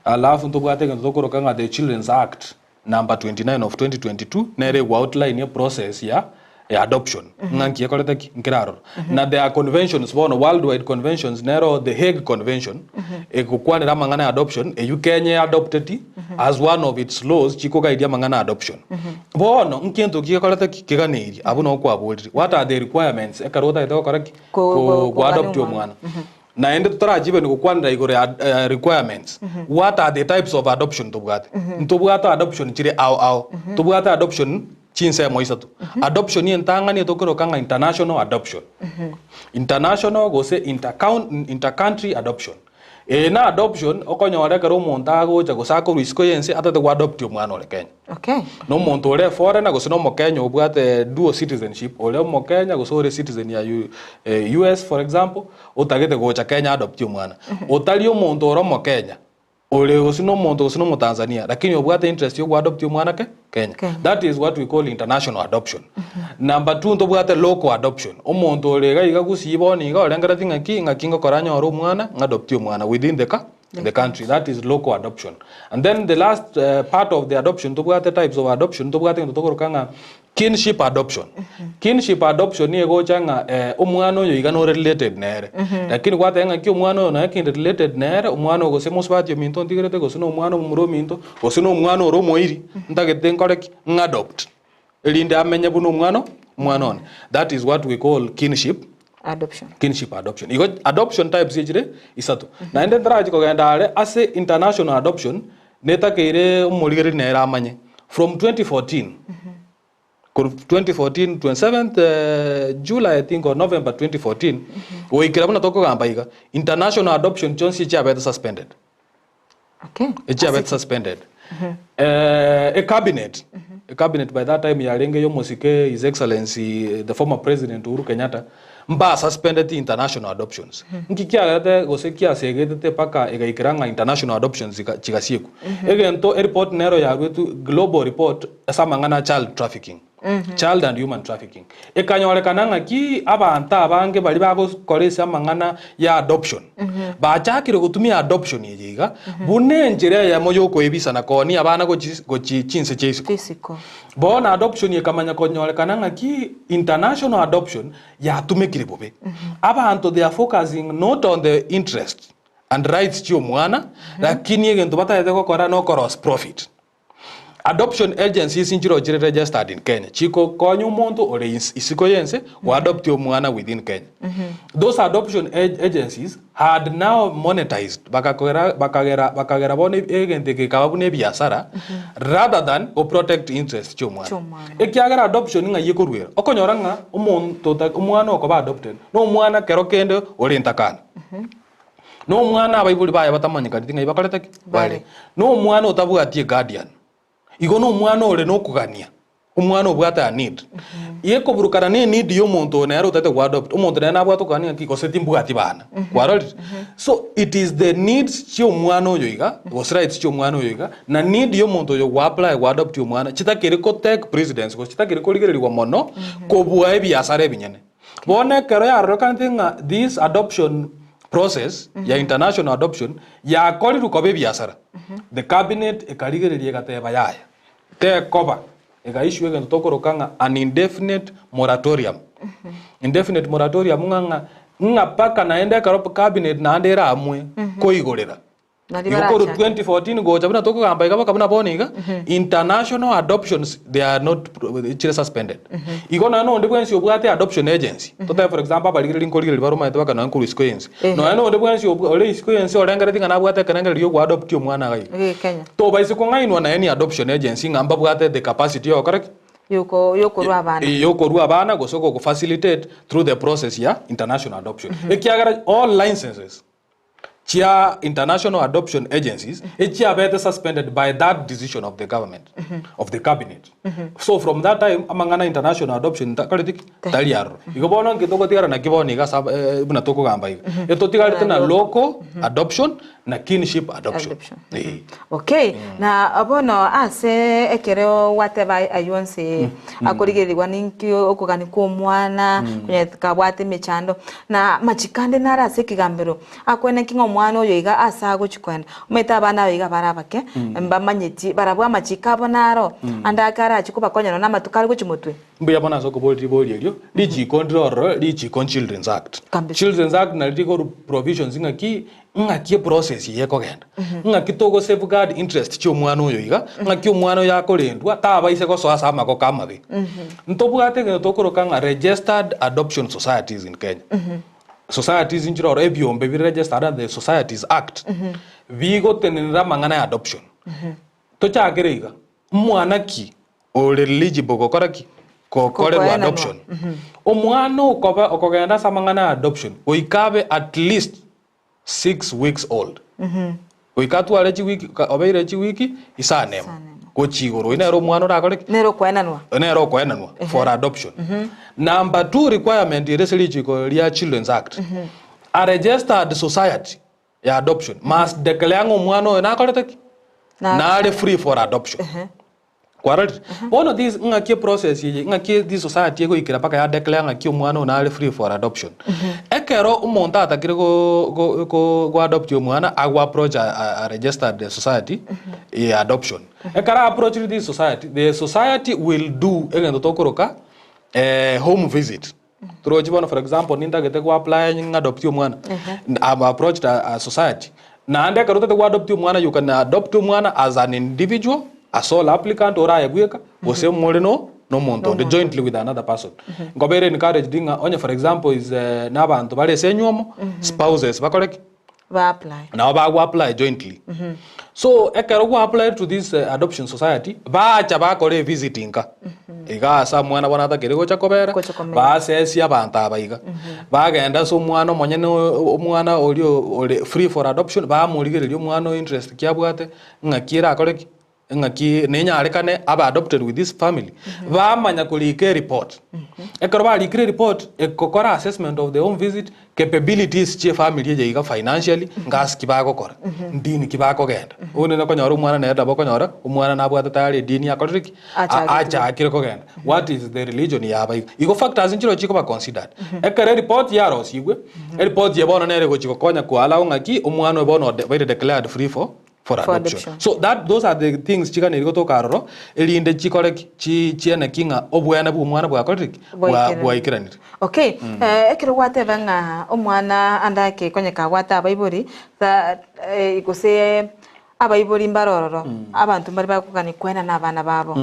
alafu ntobwate egento tokoroka ng'a the children's act number 29 of 2022, nere ego outline eprocess ya adoption, ng'a nki ekorete ki, nkere aroro. Na there are conventions bono, worldwide conventions, nero the Hague Convention, egokwanera amang'ana ya adoption, eyio Kenya e adopteti as one of its laws chikogaidia amang'ana ya adoption. Bono, nkento ki gekorete ki, keganeirie, abwo noo kwaborire, what are the requirements ekero otagete gokora ki, Ko- ko kogania adopt omwana. omwana. Naende totarachibeni gokwanera igoro ya requirements, what are the types of adoption tobwate? Ntobwate adoption chire ao ao. Tobwate adoption chinsemo isato. Adoption entang'ani etokoroka ng'a international adoption. International gose intercountry adoption. Eye na adoption okonyora ekero omonto agocha gose akorwa isiko y'ense atagete go adopt omwana ore Kenya. Okay. Na omonto ore eforeigner gose na omokenya obwate dual citizenship, ore omokenya gose ore citizen ya US for example, otagete gocha Kenya adopt omwana. Otari omonto ore omokenya, ore gose na omonto gose na omotanzania, lakini obwate interest ya okoadopt omwana ke Kenya. That is what we call international adoption. Number two ntobwate local adoption. Omonto ore iga iga gusii bono iga orengereti ng'aki, ng'aki ngokora nyore omwana, ng'adoptie omwana within the ka the country. That is local adoption. And then the last part of the adoption, ntobwate types of adoption, ntobwate egento tokoroka ng'a Kinship adoption. Kinship adoption nigo egocha ng'a eh, omwana oyo iga nore related nere. Lakini gwateba ng'aki omwana oyo noe kinde related nere, omwana oyo gose mosubati ominto ontigerete, gose na omwana omomura ominto, gose na omwana ore omoiri, ntagete nkore ki? Ng'adopt. Erinde amenye buna omwana omwana one. That is what we call kinship Adoption. kinship adoption. Igo adoption types echire isato. Naende ntarachi kogenda are ase international adoption, Netakeire omorigereria nere amanye from 2014 korwa 2014 27th July I think or November 2014 goikera buna tokogamba iga international adoption chionsi echiabete suspended Okay. echiabete suspended eh, e cabinet e cabinet by that time yarenge yomosike his excellency the former president Uhuru Kenyatta Mba suspendeti international adoptions. Nki kiagerete gose kiasegetete mpaka egaikera ng'a international adoptions chigasiekwa? Egento ereport nero yaruetwe global report ase amang'ana a child trafficking. Child and human trafficking. Ekanyorekana ng'aki abanto abange baria bagokora ase amang'ana ya adoption bachakire gotumia adoption eye iga buna enchera eyemo yokoebisa na koonia abana gochi gochi chinse chia isiko. Bono adoption ekamanya konyorekana ng'aki international adoption yatumekire bobe. Abanto they are focusing not on the interest and rights chia omwana, lakini egento batagete gokora nokoros profit. Adoption agencies nchiro chire registered in Kenya chikokonya omonto ore isiko y'ense go adopt omwana within Kenya. Those adoption agencies had now monetized bakakora bakagera bakagera bono egento eke gekaba buna ebiasara rather than go protect interest chi'omwana. Chi'omwana. Ekiagera adoption ng'ai ekorwera? Okonyora ng'a omonto ota omwana okoba adopted na omwana kero kende ore entakana. Na omwana abaibori baye batamanyekaneti ng'ai bakorete ki? Bare. Na omwana otabwati eguardian. Igo nomwana ore nokogania, omwana obwate a need. Gekoburukana ne need ya omonto oyo nere otagete goadopt, omonto nere nabwate okogania ng'aki gose timbwati bana, kwarorire? So it is the needs chia omwana oyo iga, gose rights chia omwana oyo iga, na need ya omonto oyo goapply goadopt omwana chitakeri ko take precedence gose chitakeri korigereriwa mono kobua ebiasara ebinyene. Bono ekero yarorekanete ng'a this adoption process ya international adoption yakorirwe koba ebiasara, the cabinet ekarigereria egateba yaya, tekoba, ega issue egento tokoroka ng'a an indefinite moratorium. Indefinite moratorium ng'a ng'a ng'a mpaka naende ekero cabinet naende eramue koigorera. Nari Igo korwa barachake. 2014 gocha buna tokogamba iga baka buna bono iga, international adoptions they are not chire suspended. Igo nonya nonde bwensi obwate adoption agency, totebe for example abarigereria nkorigereria bare omanyete baka nonya nkorwa isiko y'ense. Nonya nonde bwensi obwa ore isiko y'ense orengeretie ng'a nabwate ekerengererio gia okoadopti omwana iga iga. Iga Kenya. Tobaisa kong'ainwa na any adoption agency ng'a mbabwate the capacity ya gokora ki? Yoko yokorwa abana. Yokorua abana gose gokofacilitate through the process ya international adoption. Ekiagera all licenses chia international adoption agencies echiabete suspended by that decision of the government of the cabinet so from that time amang'ana international adoption takoreti ki tari aroro igo bono nki togotigara naki bono iga ase eh, buna tokogamba iga etotigarete na local adoption na kinship adoption Eh. Okay, na bono ase ekero gwateba ayio onsi akorigererigwa ninki okogania kwa omwana, onye kabwate emechando, na amachiko ande nare ase ekegambero, akoeneki ng'a omwana oyo iga ase agochi koenda. Omanyete abana aba iga bare abake, mbamanyeti barabwo amachiko abo naro, ande ake arachi kobakonya nonya na amatuko are gochia motwe. Mbuya mono ase okoboria ribori erio, richiko ndire ororo, richiko Children's Act. Children's Act nari rigoru provisions ng'aki, ng'aki eprocess eye ekogenda, ng'aki togo safeguard interest chia omwana oyo iga, ng'aki omwana oyo akorendwa tabaise gosoa ase amagoko amabe. Ntobwate egento tokoroka ng'a registered adoption societies in Kenya. Societies nchire ororo ebiombe bire registered under the Societies Act, bigotenenera amang'ana ya adoption. Tochakere iga, Omwana ki ore eligible gokora ki? Gokorerwa Kokoenanwa. adoption. Omwana okoba okogenda ase amang'ana ya adoption goika abe at least 6 weeks old. Goika atware chiwiki ka- obeire chiwiki isano emo gochia igoro. Oyio nere omwana orakore ki? Nere okoenanwa. Nere okoenanwa for adoption. Number two requirement ere ase richiko ria Children's Act, a registered society ya adoption must declare ng'a omwana oyo nakorete ki? Nare free for adoption. Kwarorire? Bono this ng'aki eprocess eye, ng'aki this society egoikera mpaka ya declare ng'aki omwana oyo nare free for adoption. Ekero omonto atakire go go go go adopt omwana, ago approach a a a registered society ya adoption. Ekero a approachire this society, the society will do egento tokoroka home visit. Torochi bono for example nintagete go apply ng'adoptie omwana, I've approached a, a society. Naende ekero otagete go adoptia omwana you can adopt omwana as an individual, a sole applicant oraye bweka, gose more no nomonto onde jointly with another person. Nkobeire encouraged ng'a onye for example is na abanto bare ase enywomo, spouses bakore ki? Ba apply. Nabo bago apply jointly. So ekero gwa apply to this adoption society, bacha bakora evisit nka. Iga ase omwana bono atakeri gocha kobera, basesie abanto aba iga. Bagenda ase omwana omonyene omwana oria ore free for adoption, bamorigereria omwana oyo interest ki abwate, ng'aki erakore ki? Ng'aki nenyarekane abe adopted with this family, bamanya korika ereport. Ekero barikire ereport, egokora assessment of the home visit, capabilities chia efamily eye iga financially, ngasi ki bagokora, ndini ki bakogenda. Bono okonyora omwana nere nabo okonyora, omwana nabwate tayari edini akorire ki? Achakire kogenda. What is the religion yaba iga. Igo factors nchireo chikoba considered. Ekero ereport yarosigwe, ereport eye bono nere egochi gokonya koallow ng'aki omwana oyo bono obeire declared free for for For adoption. adoption. So that those are the things chiganeri gotoka aroro erinde chikore ki? Chi chiene ki ng'a obwene bwa omwana bwakorire ki? Bwa Bwaikeranire. bwaikeranire. Okay, eh, ekero gwateba ng'a omwana ande ake konya kabwate abaibori ta eh, gose. Abaibori mbare ororo, abanto mbare bakogania koenana abana babo.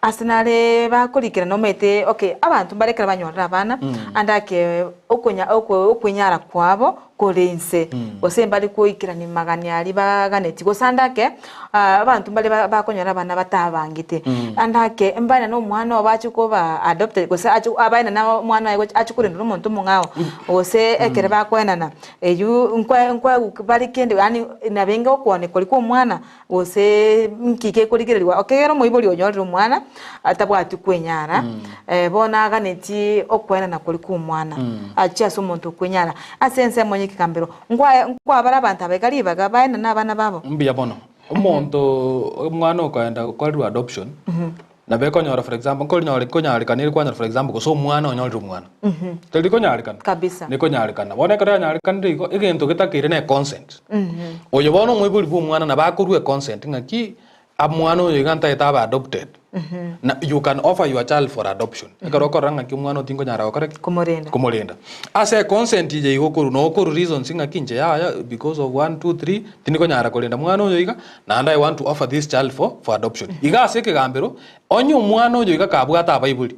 Ase nare bakorikera nomanyete okay, abanto mbare ekero banyorire abana, ande ake okonya oko okwenyara kwabo kore inse, gose mbare koikerania magani aria baganetie, gose ande ake abanto mbare ba bakonyora abana batabangete, ande ake mbaenane omwana obo ache koba adopted gose ache abaenane omwana oye gochi ache korendwa na omonto omong'ao, gose ekere bakoenana. Eywo nkwe nkwe bare kende yaani nabenge okwane koria kwa omwana gose nki gekorigereriwa okegera omoibori onyorire omwana atabwati kwenyara bono aganetie okoenana koria kwa omwana achie ase omonto okwenyara ase ensemo ya ekegambero nkwae nkwabare abanto aba iga ribaga baenane abana babo. Mbuya mono. Omonto omwana okoenda gokorerwa adoption. Nabo ekonyora for example, nkonyore nkonyarekana ere kwanyora for example gose omwana onyorire omwana. Teri konyarekana? Kabisa. Nekonyarekana. Bono ekero yanyarekanire igo, egento getakeire ne consent. Oyo bono omoibori bwa omwana nabo akorwa econsent ng'aki, omwana oyo iga ntagete abe adopted. Na you can offer your child for adoption. Ekero okorora ng'aki omwana oyo tinkonyara gokora ki? Komorenda. Komorenda. Ase econsent eye igo okorwa, noo okorwa reasons ng'aki inche yaya because of one, two, three, tindikonyara korenda mwana oyo iga, Naende I want to offer this child for for adoption. Iga ase ekegambero, onye omwana oyo iga kabwate abaibori,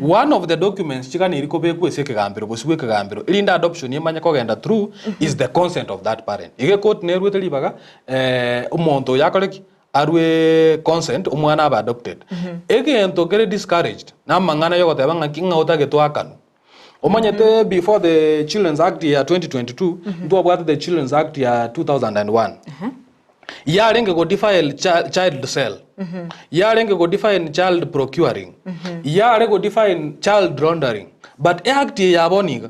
one of the documents chiganeri kobekwa ase ekegambero, bosio bwa ekegambero, erinde adoption emanye kogenda through is the consent of that parent. Iga ekoti nerwete ribaga omonto oyo akore ki? Arwe consent omwana abe adopted. Egento kere discouraged, na amang'ana yogoteba ng'aki ng'a otagete oakanwe. Omanyete before the Children's Act ya 2022, ntwabwate the Children's Act ya 2001. Yarenge go defile child cell. Yarenge go define child procuring. Yare go define child laundering. But act eye ya bono iga,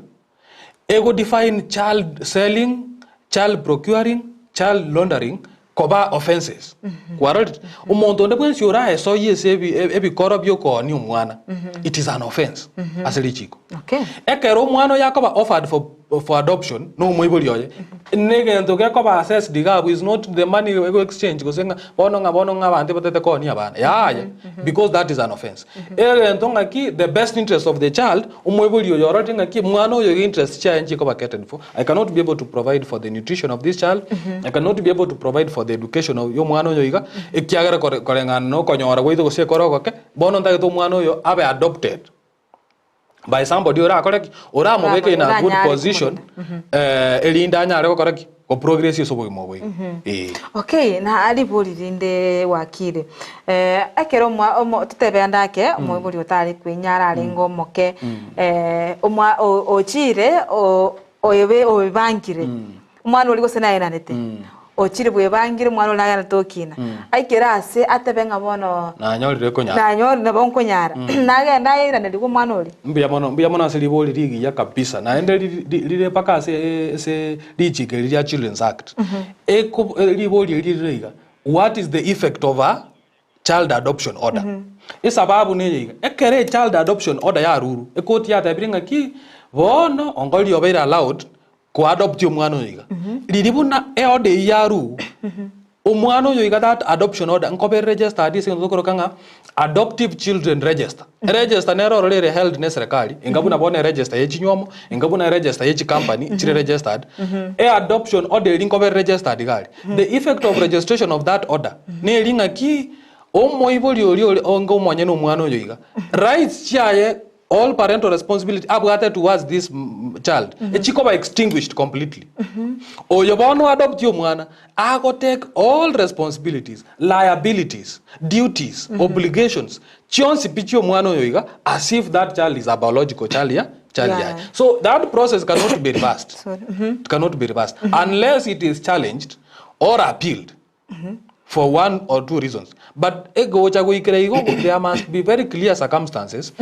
ego define child selling, child procuring, child laundering koba offences. Kwarorire? Omonto onde bwensi oraesoyie ase ebi- ebikoro bi'okoonia omwana, it is an offence ase richiko. Okay. Ekero omwana oyo akoba offered for, for adoption na omoibori oye, negento gekoba assessed iga abwo is not the money ego exchange gose ng'a bono ng'a bono ng'a abanto ebatete koonia abana, yaya, because that is an offence. Egento ng'aki the best interest of the child, omoibori oyo ororire ng'aki mwana oyo iga interest chiaye nchikoba catered for, I cannot be able to provide for the nutrition of this child, I cannot be able to provide for the education of y'omwana oyo iga, ekiagera kore koreng'ana na okonyora gwaito gose ekore ogoke, bono ntagete omwana oyo abe adopted by somebody orakore ki? Oramobeke in a good Oranyare position erinde anyare gokora ki? Go progress ase obogima obo iga. Eeh. Okay, na ribori rinde wakire. Eh, ekero omwa omo totebe ande ake, omoibori otare kwenyara arenge omoke, eh, omwa o- ochire o- oyobe oebangire, omwana oria gose naenanete, ochire bwebangire omwana oria nagenderete gokina, aikere ase atebe ng'a bono Nanyorire konyara. nanyorire nabo nkonyara, nagende airanerigwe omwana oria. Mbuya mono, mbuya mono ase ribori rigiya kabisa, naende riri ri- rire mpaka ase ase richiko eri ria Children's Act. Eko ribori eri rire iga, what is the effect of a child adoption order? Esababu neye iga, ekero e child adoption order yarurwe, ekoti yatebire ng'aki, bono ongoria obeire allowed koadopt omwana oyo iga. Riria buna eorder eyio yarurwe, Omwana oyo iga that adoption order nkobe registered ase egento tokoroka ng'a adoptive children register. Eregister nere ororo ere held ne eserekari, enga buna bono eregister ye chinywomo, enga buna eregister ye chicompany chire registered, e adoption order eria nkobe registered iga aria. The effect of registration of that order neri ng'aki omoibori oria ore onge omonyene omwana oyo iga, rights chiaye all parental responsibility abwate towards this child echikoba extinguished completely. Oyo bono adopt omwana ago take all responsibilities, liabilities, duties, obligations chionsi pi chia omwana oyo iga as if that child is a biological child ya child yaye. So that process cannot be reversed. It cannot be reversed unless it is challenged or appealed. for one or two reasons but egocha goikera igo there must be very clear circumstances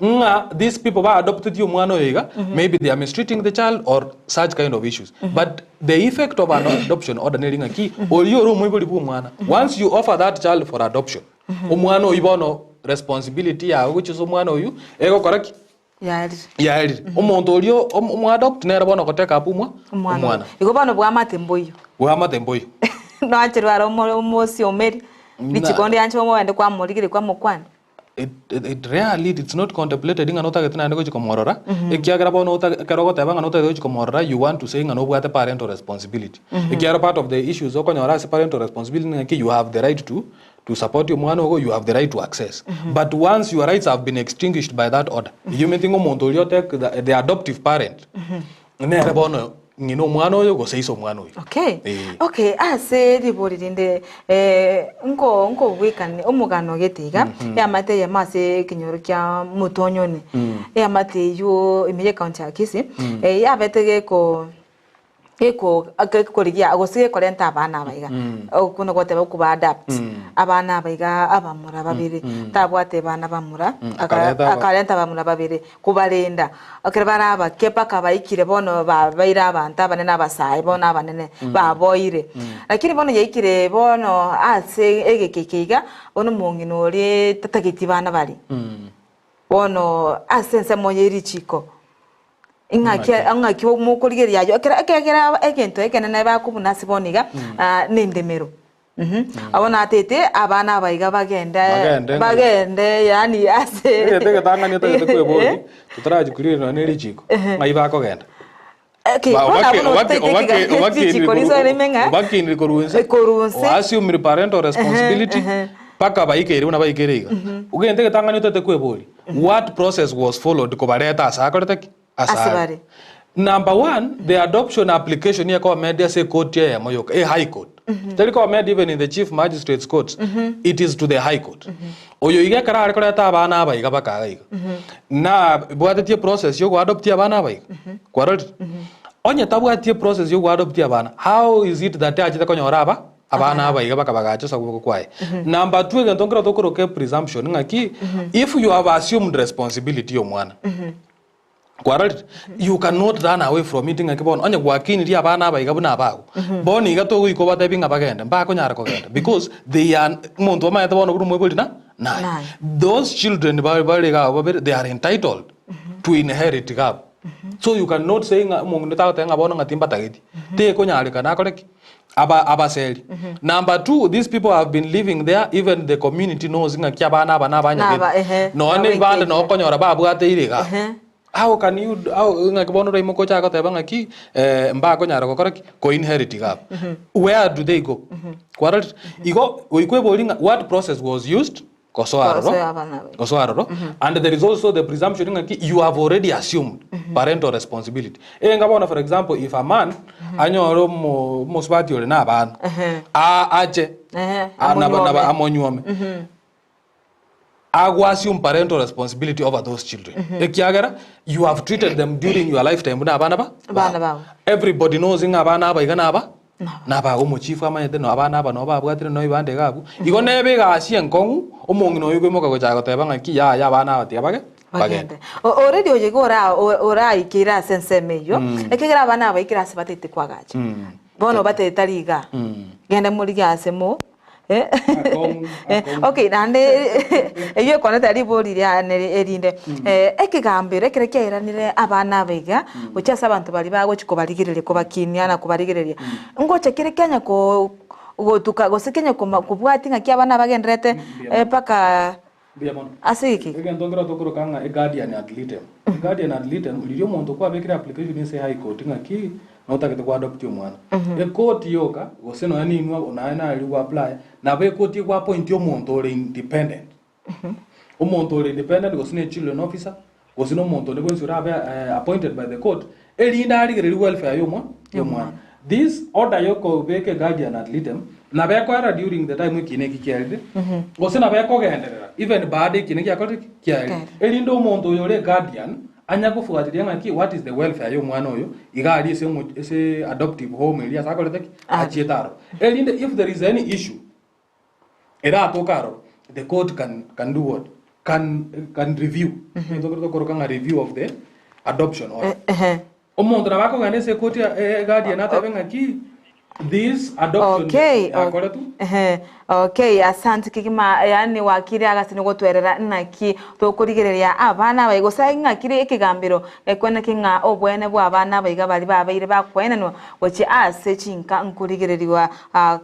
ng'a these people ba adopted omwana oyo iga maybe they are mistreating the child or such kind of issues but the effect of an adoption order neri ng'aki oria ore omoibori bwa omwana once you offer that child for adoption omwana oyio bono responsibility yago gochia ase omwana oyio egokora ki? Yaerire. Yaerire. Omonto oria omoadopt nere bono ogoteka up omwa Omwana oyo. Igo bono bwamate mboiyo. Bwamate mboiyo. Noancherwe are omo omosi omeri, Na- richiko onde yanche omogende kwamorigereria kwamokwania. It, it, it rarely it's not contemplated ng'a notagete naende gochia komorora, ekiagera bono ota ekero ogoteba ng'a notagete gochia komorora you want to say ng'a nobwate parental responsibility. Ekiagera part of the issues okonyora ase parental responsibility ng'aki you have the right to to support omwana ogo, you have the right to access. But once your rights have been extinguished by that order, eyio omanyete ng'a omonto oria ote the, the adoptive parent, nere bono ng'ina omwana oyo gose ise omwana oyo. Okay. Eh. Okay, ase ribori rinde eh, nko nkobwekani omogano gete iga eamate eyemo ase ekenyoro kia Motonyoni eamate eywo ime ye county ya Kisii eh, yabete geko geko gekorigia gose gekorenta abana aba iga okwo nogoteba okoba adapt abana aba iga abamura babere tabwate bana bamura Akareta aba- akarenta abamura babere kobarenda, ekero bare abake mpaka baikire bono babeire abanto abanene abasae bono abanene baboire. Lakini bono yaikire bono ase egeka eke iga, bono omong'ina oria tatageti bana baria. Bono ase ensemo ye richiko, ing'aki ng'aki mokorigereria aywo ekero ekiagera egento ekenene bakobuna ase bono iga, na endemero. Abwo natete abana aba iga bagende Bagende ng'a- bagende yaani ase Egento egetang'ani otagete kweboria, totarachia korigereria nonya ne richiko, ng'ai bakogenda? Okay, Ba- bono obake- abwo obake- nototete obake- ekiga- obakinire richiko koru- risoere ime ng'a obakinire korwa inse, Korwa inse. oasumire parental responsibility, mpaka baikeire buna baikeire iga. Egento egetang'ani otagete kweboria, what process was followed kobareta ase akorete ki? Ase Ase are. bare. Number one, the adoption application ekomedia ase ekoti eyemo yoka, e high court. Teri komedia even in the chief magistrates courts, it is to the high court. Oyo iga ekero are koreta abana aba iga bakaga iga, na bwatetie process yo goadoptia abana aba iga, kwarorire? Onye tabwatie process yo goadoptia abana, how is it that achete konyora aba abana aba iga bakabagacha ase okoboko kwaye? Number two, egento nkero tokoroka epresumption ng'aki, if you have assumed responsibility ya omwana, Kwarorire? You cannot run away from it ng'aki bono onye gwakinirie abana aba iga buna abago, bono iga togoika obatebi ng'a bagende, mbakonyara kogenda because they are omonto omanyete bono buna omoibori na naye. Naye. Those children bare bare iga abwo babere they are entitled to inherit iga abwo. So you cannot say ng'a omong'ina tagoteba ng'a bono ng'a timbatageti, tekonyarekana akore ki? Aba abaseri. Number two, these people have been living there, even the community knows ng'aki abana aba Naba, ehe, nabanyagete. Nonya nabo ebibande ekenyoro. noo okonyora babwateire iga. Ehe. How can you how ng'aki bono oraimoke oche goteba ng'aki eh, mbakonyara gokora ki? Ko inherit iga abwo. Where do they go? Kwarorire? Igo goika oeborie ng'a what process was used Gosoa aroro, Gosoa abana baito. gosoa aroro. And there is also the presumption ng'aki you have already assumed parental responsibility. Enga bono for example if a man anyore omo omosubati ore na abana, Ehe. a- ache Ehe, a- naba- naba- amonyuome. amonyuome ago assume parental responsibility over those children ekiagera you have treated them during your lifetime buna abana ba Abana babo. everybody knows ng'a abana aba iga naba Nabaga omochifu amanyete no abana aba nabo babwatire no ebibanda iga abwo. Igo nebe egasi enkong'u, omong'ina oyo okoimoka gochaka goteba ng'aki yaya abana aba tiga bage bagende. Bagende. Already oyo iga ora oraikeire ase ensemo eyio, ekiagera abana aba baikire ase batagete koagacha. Bono batagete tari igaa, genda morigie ase mo Okay, naende eyio ekonete ribori riane erinde, ekegambero ekero kiairanire abana aba iga, gochia ase abanto baria bagochia kobarigereria kobakinia na kobarigereria, ngocha kere kianya ko gotuka gose kianya koma kobwatia ng'aki abana bagendererete mpaka Mbuya mono. ase eke. Egento nkero tokoroka ng'a eguardian ad litem. Eguardian ad litem, riria omonto kwabekire application ase high court ng'aki notagete ko adopt omwana. Ekoti yoka, gose nonya ninwe naye nari go apply, nabo ekoti ego appoint omonto ore independent. Omonto ore independent gose ne children officer, gose na omonto onde bwensi orabe appointed by the court, erinde arigererie welfare ya omwa ya omwana. This order yokobeka eguardian ad litem, nabo ekoera during the time ekiina eki kiarire, gose nabo ekogenderera even baada ekiina giakorire ki? Kiarire. Erinde omonto oyo ore eguardian, anya gofuatiria ng'aki what is the welfare ya omwana oyo, iga aria ase omo ase adoptive home eria ase akorete ki? Achiete aroro. Erinde if there is any issue, eratoke aroro, the court can can do what? Can can review. Egento ekero tokoroka ng'a review of the adoption order. Omonto nabo akogenda ase ekoti ya guardian atebe ng'aki this adoption Okay, yakoretwe. ehe. Okay, asante kegima, yaani wakiri agase nigotwerera naki tokorigereria abana abaye gose ng'aki ere ekegambero gekweneke ng'a obwene bwa abana abaiga baria babeire bakoenanwa gochia ase chinka nkorigereriwa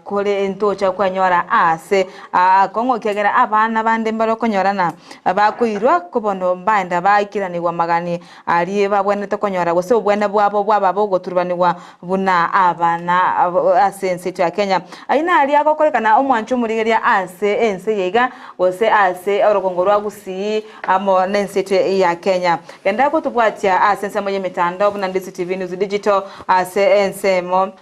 kore ntocha kwenyora ase akong'u ekiagera abana bande mbare okonyorana bakoirwa kobono mbaenda baikeranigwa magani Aria babwenerete konyora gose obwene bwabo bwaba bogoturubanigwa buna abana ase ense yaito ya Kenya. Ayio naria agokorekana omwancho omorigereria ase ense eye iga gose ase orogongo rwa Gusii amo nense yaito ya Kenya. Genda gotobwatia ase ensemo y'emetandao buna Ndizi TV News Digital ase ensemo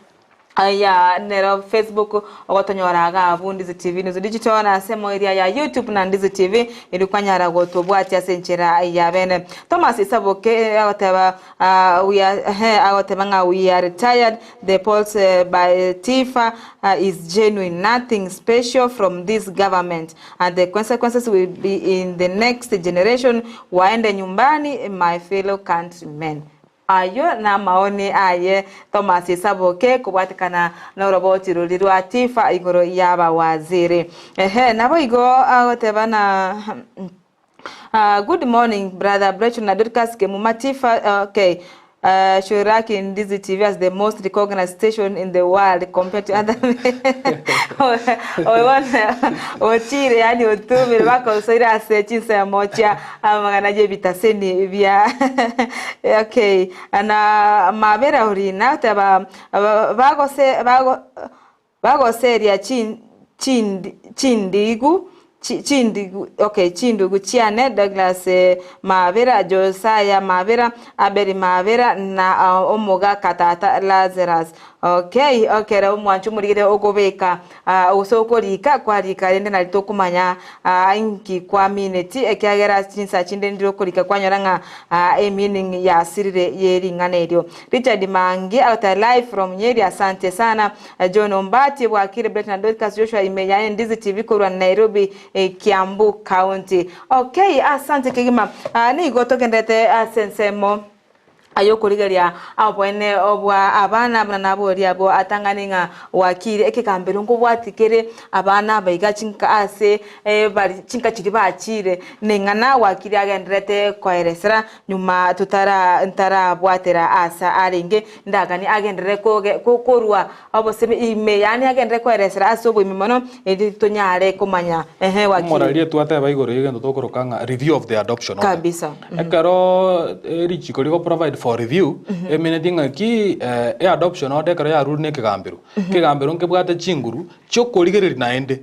ya nero Facebook ogotonyora iga abwo Ndizi TV News Digital na ase emoeria ya YouTube na Ndizi TV erio kwanyara gotobwatia ase enchera ya bene. Thomas Isaboke agoteba we are ehe agoteba ng'a we are tired the polls by Tifa is genuine nothing special from this government and the consequences will be in the next generation waende nyumbani my fellow countrymen. Ayio namaoni aye Thomas Isaboke kobwatekana noroboti roria rwa Tifa igoro y'abawaziri. Ehe naboigo agoteba na Good morning brother Brechon na Dorcas Kemuma Tifa okay Shuraki Ndizi TV as the most recognized station in the world compared to other oyo ochire yaani otumire bakosoire ase chinsemo chia Amang'ana y'ebitaseni bia okay na mabera orina oteba bagose bago bagoseria chin chindi chindigu chindigu okay chindugu chiane Douglas Mabera, Josiah Mabera, Abel Mabera na omogaka tata Lazarus. Okay ekero omwancho omorigete okobeka gose okorika kwarika rende nari tokomanya inki kwamineti ekiagera chinsa chinde ndire okorika kwanyora ng'a emeaning yasirire ye ring'ana erio. Richard Mangi agoteba live from Nyeri asante sana. John Ombati bwakire Brett na Dorcas Joshua ime ya Ndizi TV korwa Nairobi Kiambu County. Okay asante kegima nigo togenderete ase ensemo. Ay'okorigereria oboene bwa abana buna naboria abwo atang'ani ng'a gwakire ekegambero nkobwati kere abana abaiga chinka ase bari chinka chiria bachire neng'ana gwakire agendererete koeresera nyuma totara ntarabwatera asa arenge ndagani agenderere koge korwa obosemi ime yaani agenderere koeresera ase oboime mono erio tonyare komanya ehe gwakire. Omoraria twateba igoro y'egento tokoroka ng'a review of the adoption order. Kabisa. Ekero richiko rigo provide for review, emineti ng'aki e adoption order ekero yarure na ekegambero, ekegambero nkebwate chinguru chiokorigereria naende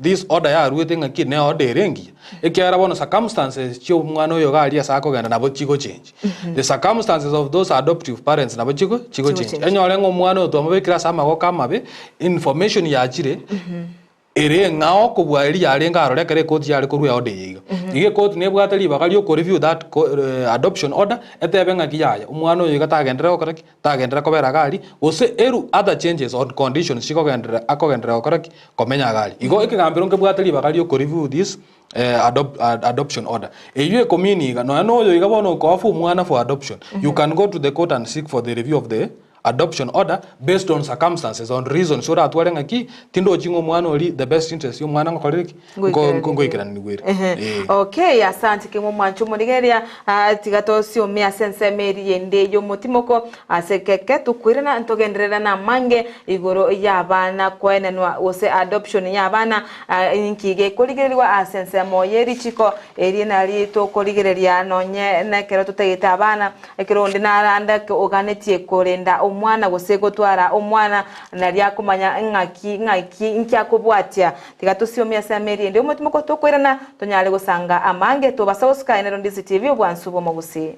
this order yaruete ng'aki ne order ere engiya, ekiagera bono circumstances chia omwana oyo iga aria ase akogenda nabo chigochange. The circumstances of those adoptive parents nabo chigo chigochange. Enyore ng'a omwana oyo twamobekire ase amagoko amabe, information yachire. Ere eng'ao kobua eria yarenge aroro ekero ekoti yare korua eorder eye iga. Iga ekoti nebwate ribaga ria okoreview that adoption order, etebe ng'aki yaya, omwana oyo iga tagenderera gokora ki? Tagenderera kobera iga aria, gose eru other changes or conditions chikogenderera akogenderera gokora ki? Komenya iga aria. Igo ekegambero nkebwate ribaga ria okoreview this adoption order. Eyio ekomini iga, nonya na oyo iga bono okooffer omwana for adoption, you can go to the court and seek for the review of the Adoption order based on circumstances on reasons oratware ng'aki tindochi ng'a omwana oria the best interest ya omwana ngokorire ki Ngoikeranigwe. ngoikeranigwe ere Ehe. eh. Okay, asante kegima omwancho omorigereria ah, tiga tosiome ase ensemo eria ende y'omotimoko ase keke tokoirana ntogenderera namange igoro y'abana koenenwa gose adoption y'abana ah, inki gekorigererigwa ase ensemo ye richiko eria nari tokorigereria nonye nekero totagete abana Ekero onde narande oganetie korenda omwana gose gotwara omwana, nario akomanya ng'aki ng'aki inki akobwatia. Tiga tosiomie ase ameri ende omotimoko tokoirana tonyare gosanga amange tobasa gosuka Enero Ndisi TV obwansu bw'omogusii.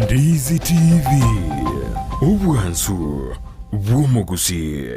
Ndizi TV, obwansu bw'omogusii.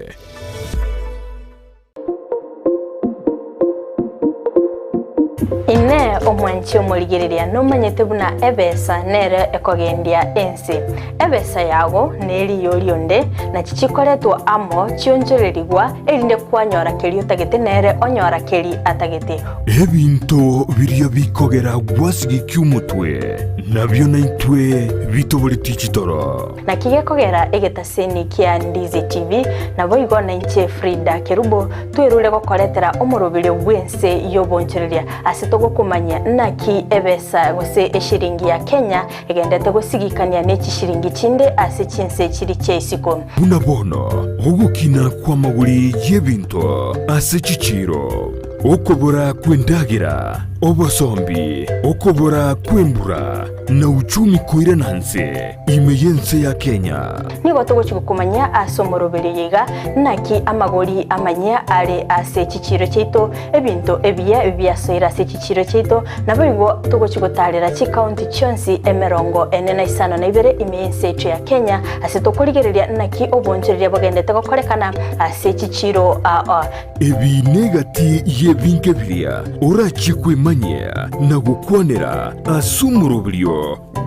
Inee! Omwanchi omorigereria nomanyete buna ebesa nere ekogendia ense? Ebesa yago neriyo rionde, nachi chikoretwa amo chionchorerigwa, erinde kwanyora keria otagete nere onyora keri atagete. Ebinto biria bikogera gwasigekia omotwe, nabio naintwe bitoboretie chitoro. Naki gekogera egetaseni kia Ndizi TV, naboigo nainche Frida Kerubo twerure gokoretera omoroberio bw'ense y'obonchoreria ase togokomanyia naki ebesa gose eshiringi ya Kenya egendete gosigikania ne chishiringi chinde ase chinse chiri chia isiko. Buna bono ogokina kw'amagori y'ebinto ase chichiiro, okobora kw'endagera, obosombi, okobora kw'embura, na uchumi koirana nse ime y'ense ya Kenya. Nigo togochia gokomanyia ase omoroberio oyo iga, naki amagori amanyia are ase chichiiro chiaito, ebinto ebiya biasoire ase chichiiro chiaito, naboigo togochia gotaarera chikaunti chionsi emerongo ene na isano na ibere ime y'ense yaito ya Kenya, ase tokorigereria naki obonchoreria bogendete gokorekana ase chichiiro aa. Ebi negati y'ebinto biria orachie kwemanyia na gokwanera ase omoroberio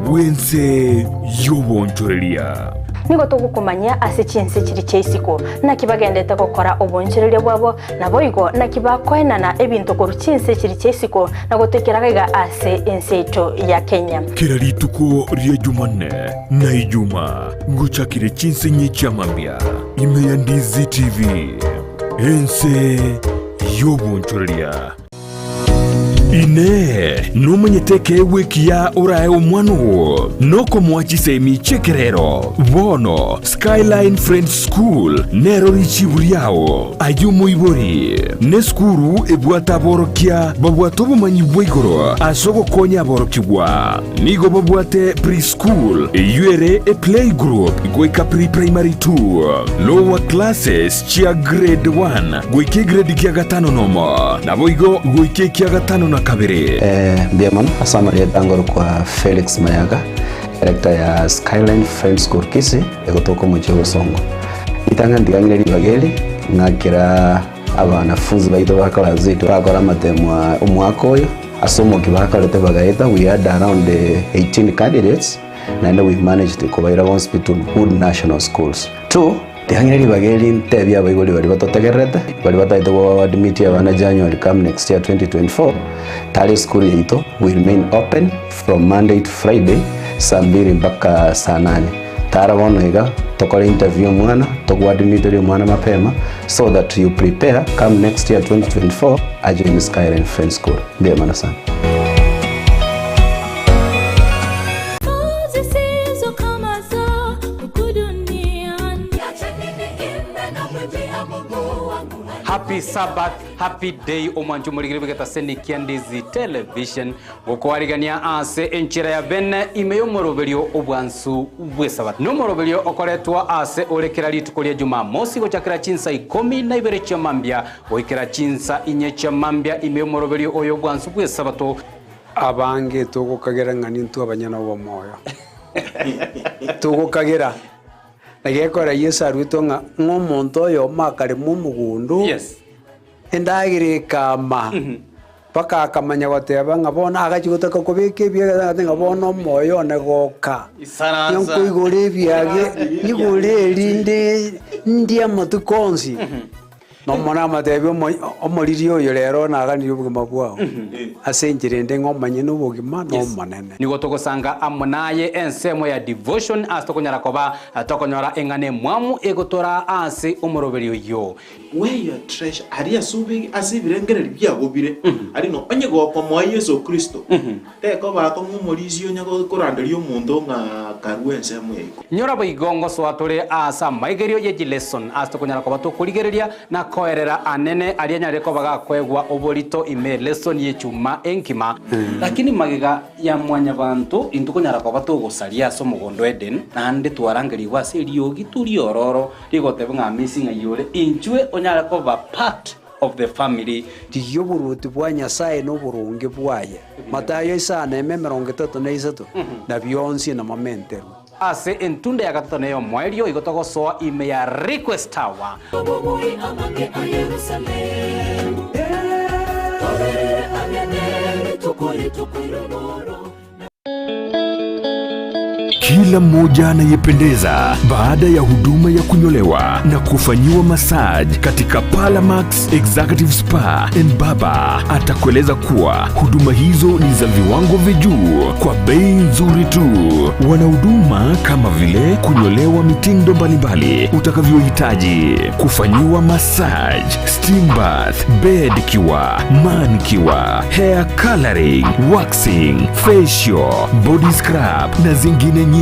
bw'ense y'obonchoreria. Nigo togokomanyia ase chinse chiria chia isiko, naki bagendete gokora obonchoreria bwabo, naboigo naki bakoenana ebinto korwa chinse chiria chia isiko na gotoikera gaiga ase ense yaito ya Kenya. Kera rituko ria Jumanne na Ijuma ngochakire chinse inye chia mambia ime ya Ndizi TV, ense y'obonchoreria. Inee! Nomanyete ekeegwa ekiya orae omwana oo nokomoa chisemi chi'ekerero? Bono Skyline Friends School nero richibu riao. Aye omoibori, nesukuru ebwate aborokia babwate obomanyi bwa igoro ase ogokonya aborokigwa. Nigo babwate pre-school eyio ere eplaygroup goika pre-primary 2, lower classes chia grade 1 goika egrade gia gatano nomo, naboigo goika ekia gatano na kabere. Mbuya mono ase amarieta ngorokwa Felix Mayaga, director ya Skyline Friends School Kisii, egotoka omochie o Bosongo. Ritang'ani ntigang'ire ribaga eri, ng'akera abanafunzi baito ba class eight bakora amatemo aa omwaka oyo, ase omokia bakorete bagaeta, we had around 18 candidates, naende we managed kobaira bonsi pi to good national schools. Two, Tiang'ire ribaga eri ntebie abaibori baria batotegererete, baria batagete go admit abana January come next year 2024, tari esukuru yaito we remain open from Monday to Friday saa mbiri mpaka saa nane. Tara bono iga tokore interview omwana, togoadmiterie omwana mapema so that you prepare come next year 2024 ajoin Skyline Friends School. Mbuya mono sana. Happy Sabbath, happy day omwancho omorigeri bw'egetaseni kia Ndizi Television gokoarigania ase enchera ya bene ime y'omoroberio obwansu bw'esabato. Nomoroberio okoretwa ase ore kera rituko ria Jumamosi gochakera chinsa ikomi na ibere chia mambia goikera chinsa inye chia mambia ime y'omoroberio oyo obwansu bw'esabato. Abange togokagera ng'a nintwe abanyene obomoyo. Togokagera. Na gekogera Yeso aruetwe ng'a ng'a omonto oyomo akarema omogondo, Yes. endagera ekama, mpaka akamanya goteba ng'a bono agachia gotaka kobeka ebiage agateba ng'a bono omoyo one goka. Isaransa. Nkoigora ebiage, nyigore erinde ndie amatuko onsi. Nomonene amoteebie, Omoriri oyo rero naganirie obogima bwao, ase enchera ende ng'a omanye nobogima n'Omonene. Nigo togosanga amo naye ensemo ya devotion ase tokonyara koba tokonyora eng'ana emwamu egotoraa ase omoroberio oyio. Where your treasure, aria ase obege ase ebirengererio biago bire, aria no onye gokomoa Yeso Kristo, tekoba akong'u omorisia onye koranderia omonto ng'a karue ensemo ya igoro. Nyora boigo ngosoa tore aase amaigerio ye chileson ase tokonyara koba tokorigereria na koerera anene aria anyare koba gakoegwa oborito ime elesson y'echuma engima. Lakini magega ya mwanyabanto intwe konyara koba togosaria ase omogondo o Eden, naende twarangerigwe ase eriogi riororo rigoteba ng'a amesi ng'ai ore, inchwe onyare koba part of the family. Rigia oboruoti bwa Nyasae na oboronge bwaye, Matayo isano eme 33, na bionsi namamenterwe. Ase entunda ya gatato na ey'omoerio igo togosoa ime ya Request Tower. Obobui amake a Yerusalemu, toberere ang'e nere. Kila mmoja anayependeza baada ya huduma ya kunyolewa na kufanyiwa massage katika Palamax Executive Spa and Baba atakueleza kuwa huduma hizo ni za viwango vya juu kwa bei nzuri tu. Wana huduma kama vile kunyolewa mitindo mbalimbali utakavyohitaji, kufanyiwa massage, steam bath, bed cure, manicure, hair coloring, waxing, facial, body scrub na zingine nyingi.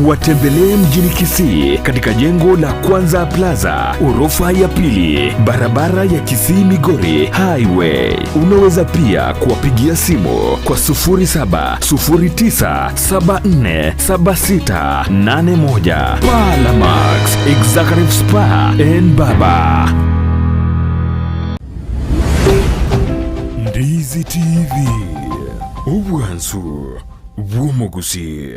Watembelee mjini Kisii katika jengo la Kwanza Plaza, orofa ya pili, barabara ya Kisii Migori Highway. Unaweza pia kuwapigia simu kwa 0709747681. Palamax Executive Spa and Baba. Ndizi TV, obwansu bw'omugusi.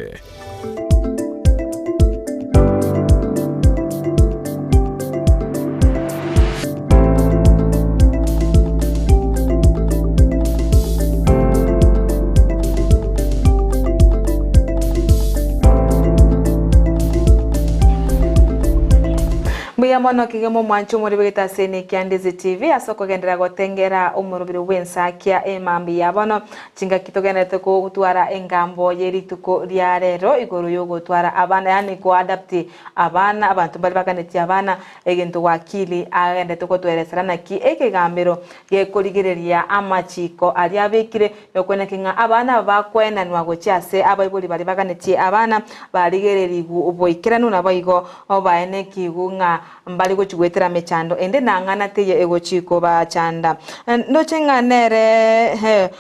Mbuya mono kegima omwancho omorobegete ase ene kia Ndizi TV ase okogenderera gotengera omorobere bw'ensakia emambi ya bono chingaki togenderete gotwara engambo ye rituko ria rero igoro yogotwara abana yaani koadapt abana abanto mbare baganetie abana egento wakili agendete gotweresera naki ekegambero gekorigereria amachiko aria abekire yokweneki ng'a abana bakwenanwa gochia ase abaibori baria baganetie abana barigereriwu oboikeranu nabo igo obaenekiwu ng'a mbari gochigwetera mechando ende nang'ana teye egochikobachanda ndoche ng'a nere he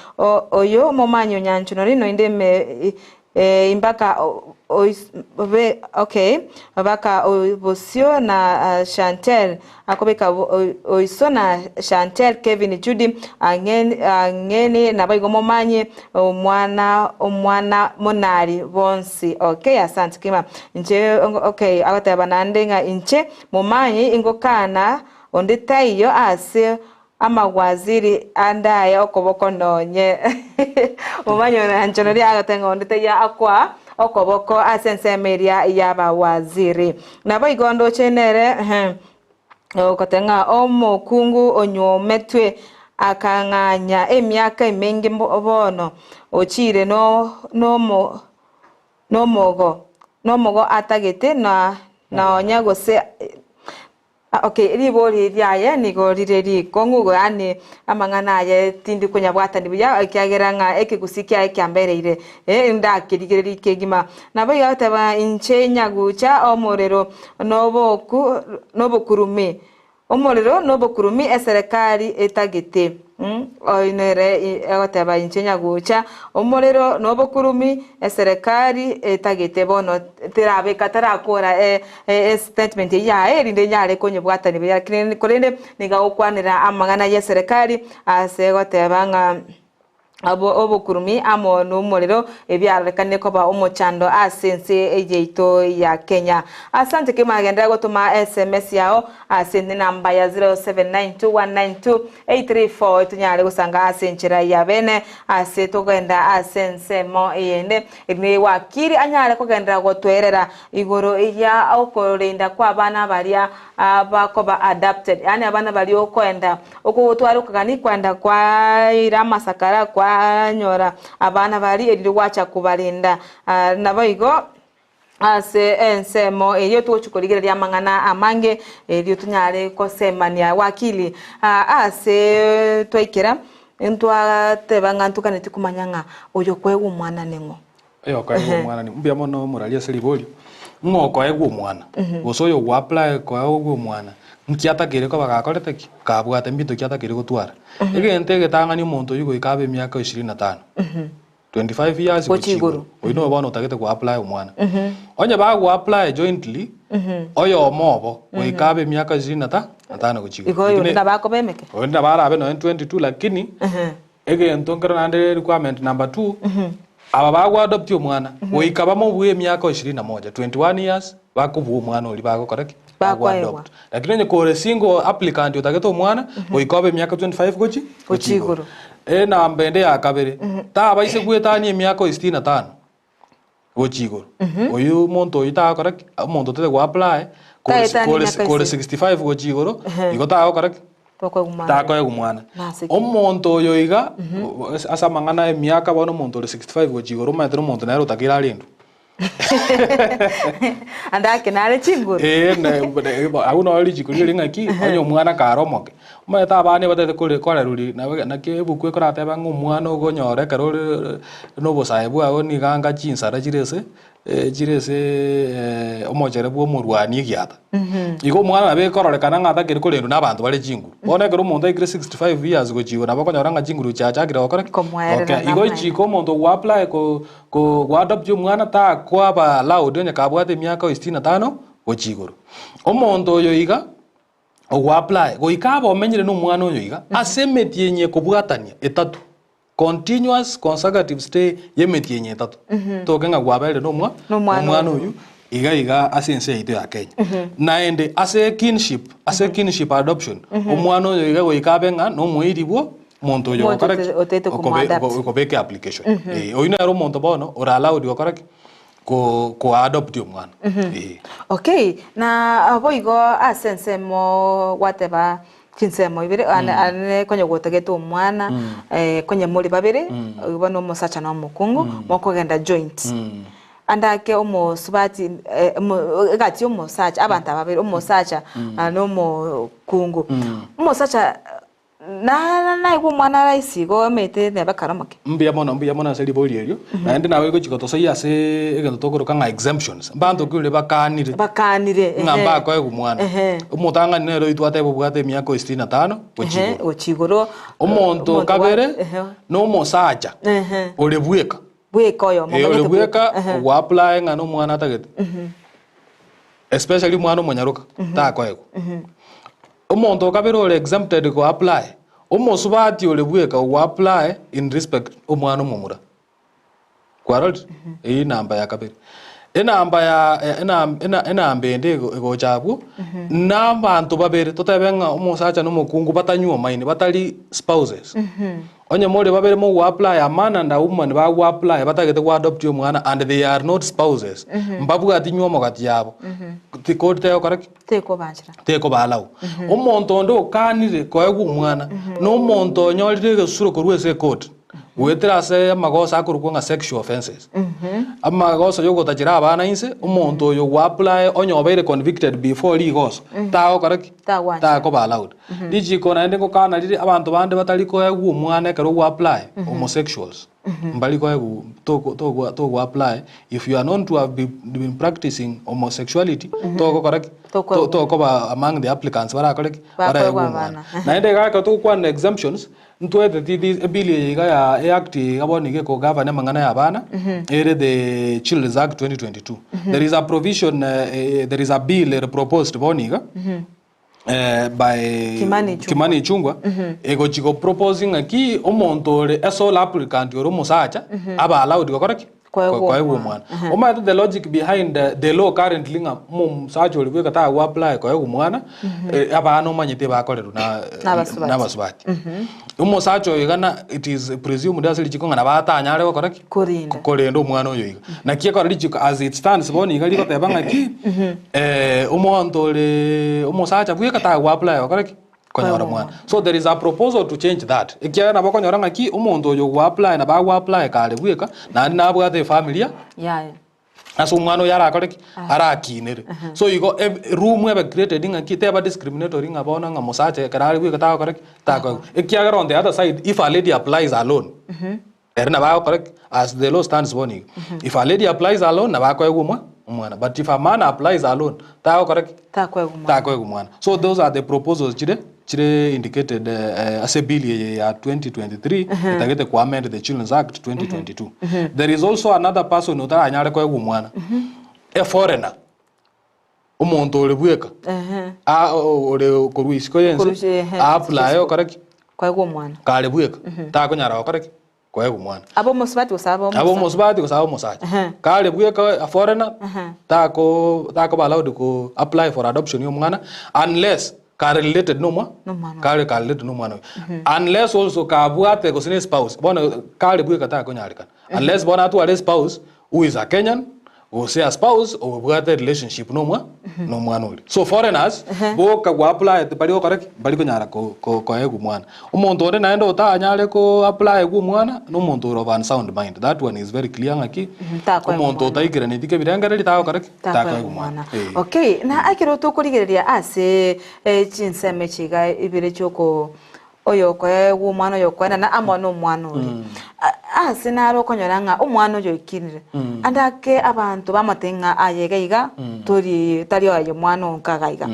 oyo momanyi onyancho nori noinde me imbaka be okay baka bosio na Chantel akobeka oiso na Chantel Kevin Judy ang'eni nabo igo momanye omwana omwana monari bonsi okay asante kima nche okay agoteba nande ng'a inche momanyi ingokana onde taiyo ase amagwaziri andaye okoboko nonye omanyo nancho ria agatenga onde taiyo akwa okoboko ase ensemo eria ya bawaziri nabo igo ndoche nere okotenga omokungu onywometwe akang'anya emiaka emenge bono ochire no nomo nomogo nomogo atagete na naonya gose okay ribori riaye nigo rire rikong'u yaani amang'ana aye tindi konyabwatani buya ekiagera ng'a ekegusii kiaye kiambereire ndakerigereria kegima nabo iga agoteba inche nyagucha omorero noboku nobokurumi omorero nobokurumi eserekari etagete oinere agoteba inche nyagucha omorero nobokurumi eserekari etagete bono terabeka tarakora statement yaye erinde nyare konyebwatani buya korende niga gokwanera amang'ana ya eserekari ase goteba ng'a abo obokurumi amo nomorero ebiarorekane koba omochando ase ense eyeito ya Kenya. Asante kemagendera gotuma SMS yao ase namba ya 0792192834 tunyare gosanga ase enchera ya bene ase togenda ase ensemo eyende ere wakiri anyare kogendera gotwerera igoro ya okorenda kwa abana baria abakoba adapted yani abana bari okoenda okogotwara okogani kwenda kwaira amasakara kwa nyora abana bari erire gwacha kubarinda nabo igo ase ensemo erio togochikorigereria amang'ana amange erio tunyare kosemania wakili ase twaikera ntwateba ng'a ntukaneti kumanya ng'a oyo kwegwa omwana ning'o oyo kwegwa omwana ni mbuya mono omorari ase ribori ng'o okoegwa omwana gose oyo gwa-apply koegwa omwana nkiatakire koba gakorete ki kabwate mbinto kiatakire gotwara egento egetang'ani omonto oyo goika abe emiaka 25 25 years Gochi igoro. oyo nigo bono otagete gwa-apply omwana onye bagwa-apply jointly oyo omo obo goika abe emiaka 25 gochi igo oyo onde nabakobemeke oyo nabo arabe noe 22 lakini egento nkero naende requirement number 2 aba bagwa-adopt omwana goika bamobue emiaka 21 21 years bakobua omwana oria bagokora ki Bakwaegwa. Lakini onye kore single applicant otagete omwana goika obe emiaka 25 gochi Gochi igoro. Enamba ende ya kabere, tabaise goetania emiaka o sitini na tano gochia igoro. Oyio omonto oyio tagokora ki? Omonto otete go apply kore Taetania kore emiaka kore ise. 65 gochia igoro, igo tagokora ki? Tokoegwa mwana. Takoegwa mwana. Nase ki? Omonto oyo iga, ase amang'ana emiaka bono omonto ore 65 gochia igoro omanyete na omonto nere otakeire arendwe. Ande ake nare chinguru. Ee, ne- ne- abwo noro richiko riria ng'aki, onye omwana kare omoke. Omanyete abana ebatagete kore korerwa ri nabo naki ebuku ekorateba ng'a omwana okonyora ekero ore na obosae bwago nigo anga chinsara chire ase chire ase omochere bwa omorwani egiata. Igo omwana nabo ekororekana ng'a atakeri korendwa na abanto bare chinguru. Bono ekero omonto aikire 65 years gochia igoro nabo okonyora ng'a chinguru chiachakire gokora ki? Komoerera Gokea. Igo namaene. richiko omonto ogo apply ko ko adopt omwana takoaba allowed onye kabwate emiaka o sitini na tano gochia igoro. Omonto oyo iga ogo apply goika abe omenyire na omwana oyo iga ase emetienyi ekobwatania etato, continuous consecutive stay ya emetienyi etato. Toke ng'a kwabeire na omwa Nomwana omwana oyo. oyio iga iga ase ense yaito ya Kenya. Naende ase kinship, ase kinship adoption, omwana oyo iga goika abe ng'a na omoiri bwo omonto oyo Omonto ogokora ki? otete Okobe- komoadapt. oko- okobeka application. Eh, oyio nere omonto bono ore allowed gokora ki? Ko koadopt omwana. Eh. Okay, na boigo ase ensemo gwateba chinsemo ibere ane ane konya gotagete omwana konya more babere bono omosacha na omokungu mokogenda joint. Ande ake omosubati egati ya omosacha abanto aba babere omosacha na omokungu. Omosacha Na naigwe omwana rahisi igo omanyete neba kare omoke. Mbuya mono, mbuya mono ase ribori erio. Naende nabo egochi gotosoyia ase egento tokoroka ng'a exemptions. Mbanto ki ore bakanire Bakanire, ng'a ehe. mbakoegwa omwana. Ehe. Omotang'ani nere oitwe atebe obwate emiaka o sitini na tano gochia Ehe, igoro. gochia igoro. Omonto Omonto kabere ehe. na omosacha Ehe. ore bweka. Bweka oyomo, Eh, ore omanyete bweka Ehe. ogo apply ng'a na omwana atagete. Especially omwana omonyaroka takoegwa. Omonto o kabere ore exempted go apply, omosubati ore bweka ogo apply in respect omwana omomura. Kwarorire? Eyio enamba ya kabere. Enamba ya enamba ende egocha abwo, na abanto babere totebe ng'a omosacha na omokungu batanywomaini batari spouses. Onye more babere mogo apply a man and a woman bago apply batagete go adopt omwana and they are not spouses mbabwati nywomo gati yabo tikori tegokora ki? Tekobanchera. Tekoba allow. Omonto onde okanire koegwa omwana na omonto onyorire egesuro korwa ase ecourt goetera ase amagoso akorokwa ng'a sexual offences. Amagoso yogotachera abana inse, omonto oyo go apply onye obeire convicted before rigoso tagokora ki? Tagwanchera. Takoba allowed. Richiko naende ngokana rire abanto bande batari koegwa omwana ekero ogo apply, homosexuals, mbari koegwa toko toko togo apply if you are known to have been practicing homosexuality, togokora ki? Tokoegwa. Tokoba among the applicants barakore ki? Bakoegwa Baraegwe omwana. abana. Naende iga ekero togokwana exemptions, ntweteti this ebill eye iga ya eact eye iga bono iga ekogovern amang'ana ya abana, ere the Children's Act 2022. There is a provision there is a bill ere proposed bono iga, by Kimani Ichung'wa. Kimani Ichung'wa egochi go propose ng'aki omonto ore a sole applicant ore omosacha abe allowed gokora ki? Koegwa Koegwa omwana. omwana. Omanyete the logic behind the law currently ng'a omosacha ore bweka tago apply koegwa omwana abana omanyete bakorerwa na Nabasubati. nabasubati. Omosacha oyo iga na it is presumed ase richiko ng'a nabo atanyare gokora ki? Korenda. Korenda omwana oyo iga. Naki ekero richiko as it stands bono iga rigoteba ng'aki, omonto ore omosacha bweka tago apply gokora ki? Konyora omwana. So there is a proposal to change that. Ekiagera nabo okonyora ng'aki, omonto oyo ogo apply nabo ago apply kare bweka, naende nabwate efamiri ya Yaye. Ase omwana oyo arakore ki? Arakinere. So igo room ebe created ng'aki teba discriminatory ng'a bono ng'a mosacha ekero are bweka tagokora ki? Takoegwa. Ekiagera on the other side if a lady applies alone, ere nabo agokora ki? As the law stands bono iga. If a lady applies alone nabo akoegwa omwa omwana but if a man applies alone tagokora ki? Takoegwa omwana. Takoegwa omwana. So those are the proposals chire chire indicated ase ebill eye ya 2023 etagete ko amend the Children's Act 2022. There is also another person otaranyare koegwa omwana, a foreigner, omonto ore bweka a- o- ore korwa isiko Korwa y'ense isiko, ehe, a-apply okore ki? Koegwa omwana. Kare bweka, takonyara gokora ki? Koegwa omwana. Abe omosubati gose abe omosacha. Abe omosubati gose abe omosacha. Kare bweka a foreigner, tako takoba allowed ko apply for adoption ya omwana unless. Kare related na omwa kare kare related na omwana oyo unless also kabwate gose ne spouse bono kare bweka takonyarekana unless bono atware spouse who is a Kenyan gose a spouse obwate relationship na omwa na omwana oria. So foreigners boka gwa apply bari gokora ki? Mbari konyara ko ko koegwa omwana. Omonto onde naende otanyare ko apply gwa omwana na omonto ore of unsound mind that one is very clear ng'aki Takoegwa omonto otaikeraneti kebirengereri tagokora ki? Takoegwa Takoegwa omwana. Eh. Okay, na ekero tokorigereria ase eh, chinsemo echi iga ibere chioko oyokoegwa omwana oyokoenana amo na omwana oria. A- Ase naro okonyora ng'a omwana oyo oikinire, ande ake abanto bamotebia ng'a aye iga iga tori tari aye omwana onka iga iga.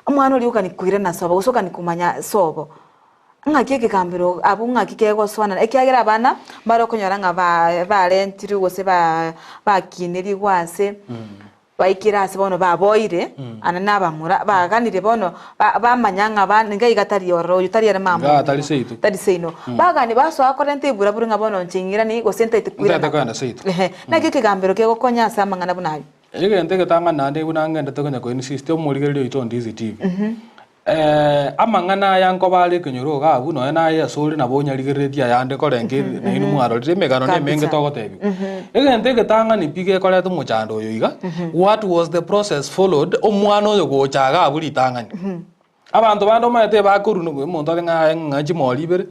Omwana oria okani koirana sobo gose okani komanya sobo, Ng'aki ekegambero abwo ng'aki kegosoanana, ekiagera abana mbare okonyora ng'a ba barentirwe gose ba bakinirigwe ase, baikire ase bono baboire, ande na abamura, baganire bono ba bamanya ng'a ba niga iga tari ororo oyo tari ere mama Igaa omino, tari seito. tari seino. Bagani basoa korenta eburaburu ng'a bono inche ng'irani gose ntaete koirana. Ntaete kogenda seito. Ehe, naki ekegambero kegokonya ase amang'ana buna ayio? Egento egetang'ani naende buna ngendete konya ko insist omorigereria oito on DCTV. Amang'ana aya nkoba are ekenyoro iga abwo nonya naye asore nabo onyarigereretie ayande korenge nainwe mwarorire emegano na emenge togotebiwa. Egento egetang'ani pi gekoreta omochando oyo iga, what was the process followed omwana oyo gocha iga abwo ritang'ani? Abanto bande omanyete ebakorwa omonto are ng'a aye ng'a chimori ibere,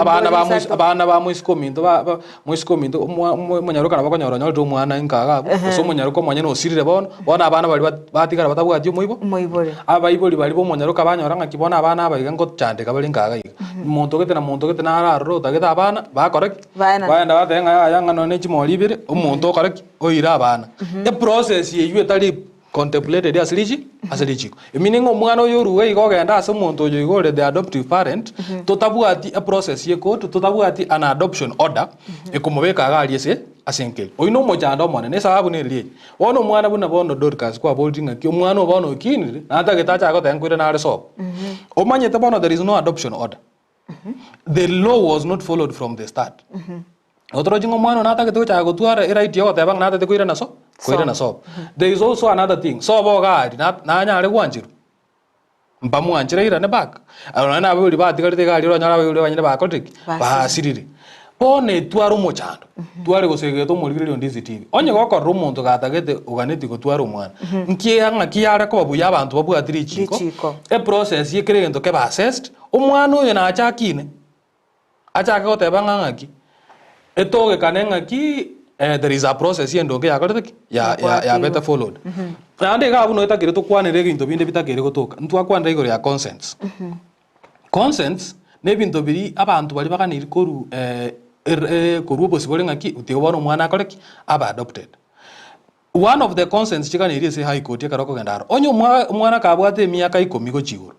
abana ba mois abana ba moiseke ominto ba ba moiseke ominto omwa omonyaroka nabo okonyora onyorire omwana inka iga abwo, gose omonyaroka omonyene osirire bono, bono abana baria bat batigara batabwati omoibo, Omoibore. abaibori baria ba omonyaroka banyora ng'aki bono abana aba iga ngochandeka bare inka iga iga. Monto gete na monto gete naro aroro otagete abana, bakora ki? Baenana. Baenda bateba ng'a yaya ng'a nonye ne chimori ibere, omonto okore ki? Oire abana. Eprocess eywo etari contemplated ase richi ase richiko. Meaning omwana oyo oruga iga ogenda ase omonto oyo iga ore the adoptive parent, totabwati eprocess ye court, totabwati an adoption order, ekomobeka iga aria ase ase enkeri. Oyio na omochando omonene, esababu neri eye, bono omwana buna bono Dorcas kwaborire ng'aki omwana oyo bono okinire, natagete ache agoteba nkoirane are sobo. Omanyete bono there is no adoption order. The law was not followed from the start. Otorochi ng'a omwana one atagete gochaka gotwara eright ya ogoteba ng'a natagete koirana so koirana sobo. There is also another thing, sobo iga aria na nanyare gwancherwa? Mbamwanchire airane back? Aro nonye na abaibori batigarete iga aria oranyore abaibori abanyene bakorire ki? Basirire. Bono etware omochando, tware gosegeta omorigereria onde DCTV. Onye gokorora omonto gatagete oganetie gotwara omwana, nki ng'aki yare koba buya abanto babwati richiko, Richiko. eprocess ye kera egento kebe assessed, omwana oyo nache akine. Achake goteba ng'a ng'aki, etogekane ng'aki there is a process endonge yakorete ki? Ya- ya- yabete followed. Naende iga abwo noetakire tokwanere ebinto binde bitakeire gotoka. Ntwakwanera igoro ya consents. Consents, na ebinto biria abanto baria baganeiri korwa er- korwa obosibore ng'aki, tiga bono omwana akore ki? Abe adopted. One of the consents chiganeiri ase high court ekero okogenda aro, onye omwa omwana kabwate emiaka ikomi gochia igoro,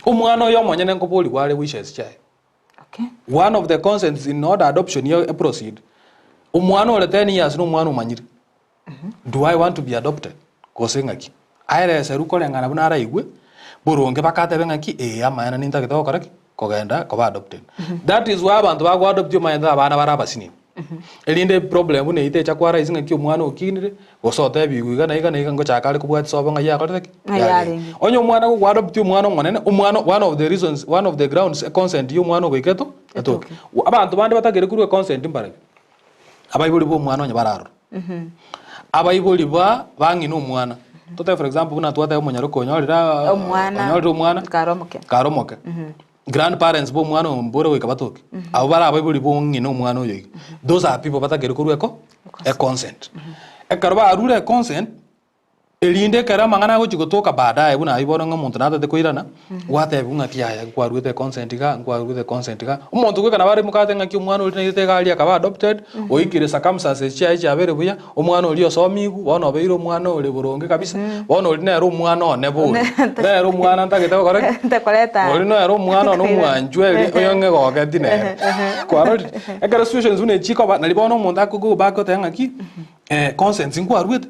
omwana oyo omonyene nkoborigwa are wishes chiaye. One of the consents in order adoption ye eproceed, omwana ore ten years na omwana omanyire, do I want to be adopted gose ng'aki? Aereserwe koreng'ana buna araigwe, boronge bakatebe ng'aki ee amaene nintagete gokora ki? Kogenda koba adopted. That is why abanto bago adopt omanyete abana bare abasinini. Erinde eproblem buna eyio techa kwa raisi ng'aki omwana okinire, gose otebigwe iga na iga na iga ngochaka are kobwatia sobo ng'ai akorete ki? Ng'ai Yarenge. yarenge. Onye omwana gogo adopt omwana omonene, omwana one of the reasons, one of the grounds econsent ya omwana ogoika eto etoke. Abanto bande batagere korwa econsent mbarabwo? Abaibori ba omwana onye bare aroro. Abaibori ba bang'ina omwana, totebe for example buna twateba omonyaroka onyorire aa Omwana. onyorire omwana, Kare omoke. kare omoke. Grandparents ba omwana oyo mbore goika batoke. Abwo bare abaibori ba ong'ina omwana oyo iga. Those are people batakeire korwa eko econsent. Ekero barure econsent, erinde ekero amang'ana agochi gotoka baadaye buna aywo bono ng'a omonto natagete koirana, gwatebiwa ng'aki yaya nkwaruete econsent iga, nkwaruete econsent iga. Omonto goika nabo are mokate ng'aki omwana oria nairete iga aria akaba adopted, oikire circumstances chiaye chiabeire buya, Omwana oria osomigwe, bono obeire omwana ore boronge kabisa, bono oria nere omwana one bori, nere omwana ntagete gokora ki? Ntakoreta. Oria nere omwana one omwanchwa eri oyo ng'egogeti nere. Kwarorire? Ekero situations buna echi chikoba, nari bono omonto ako go back oteba ng'aki, consent nkwarwete,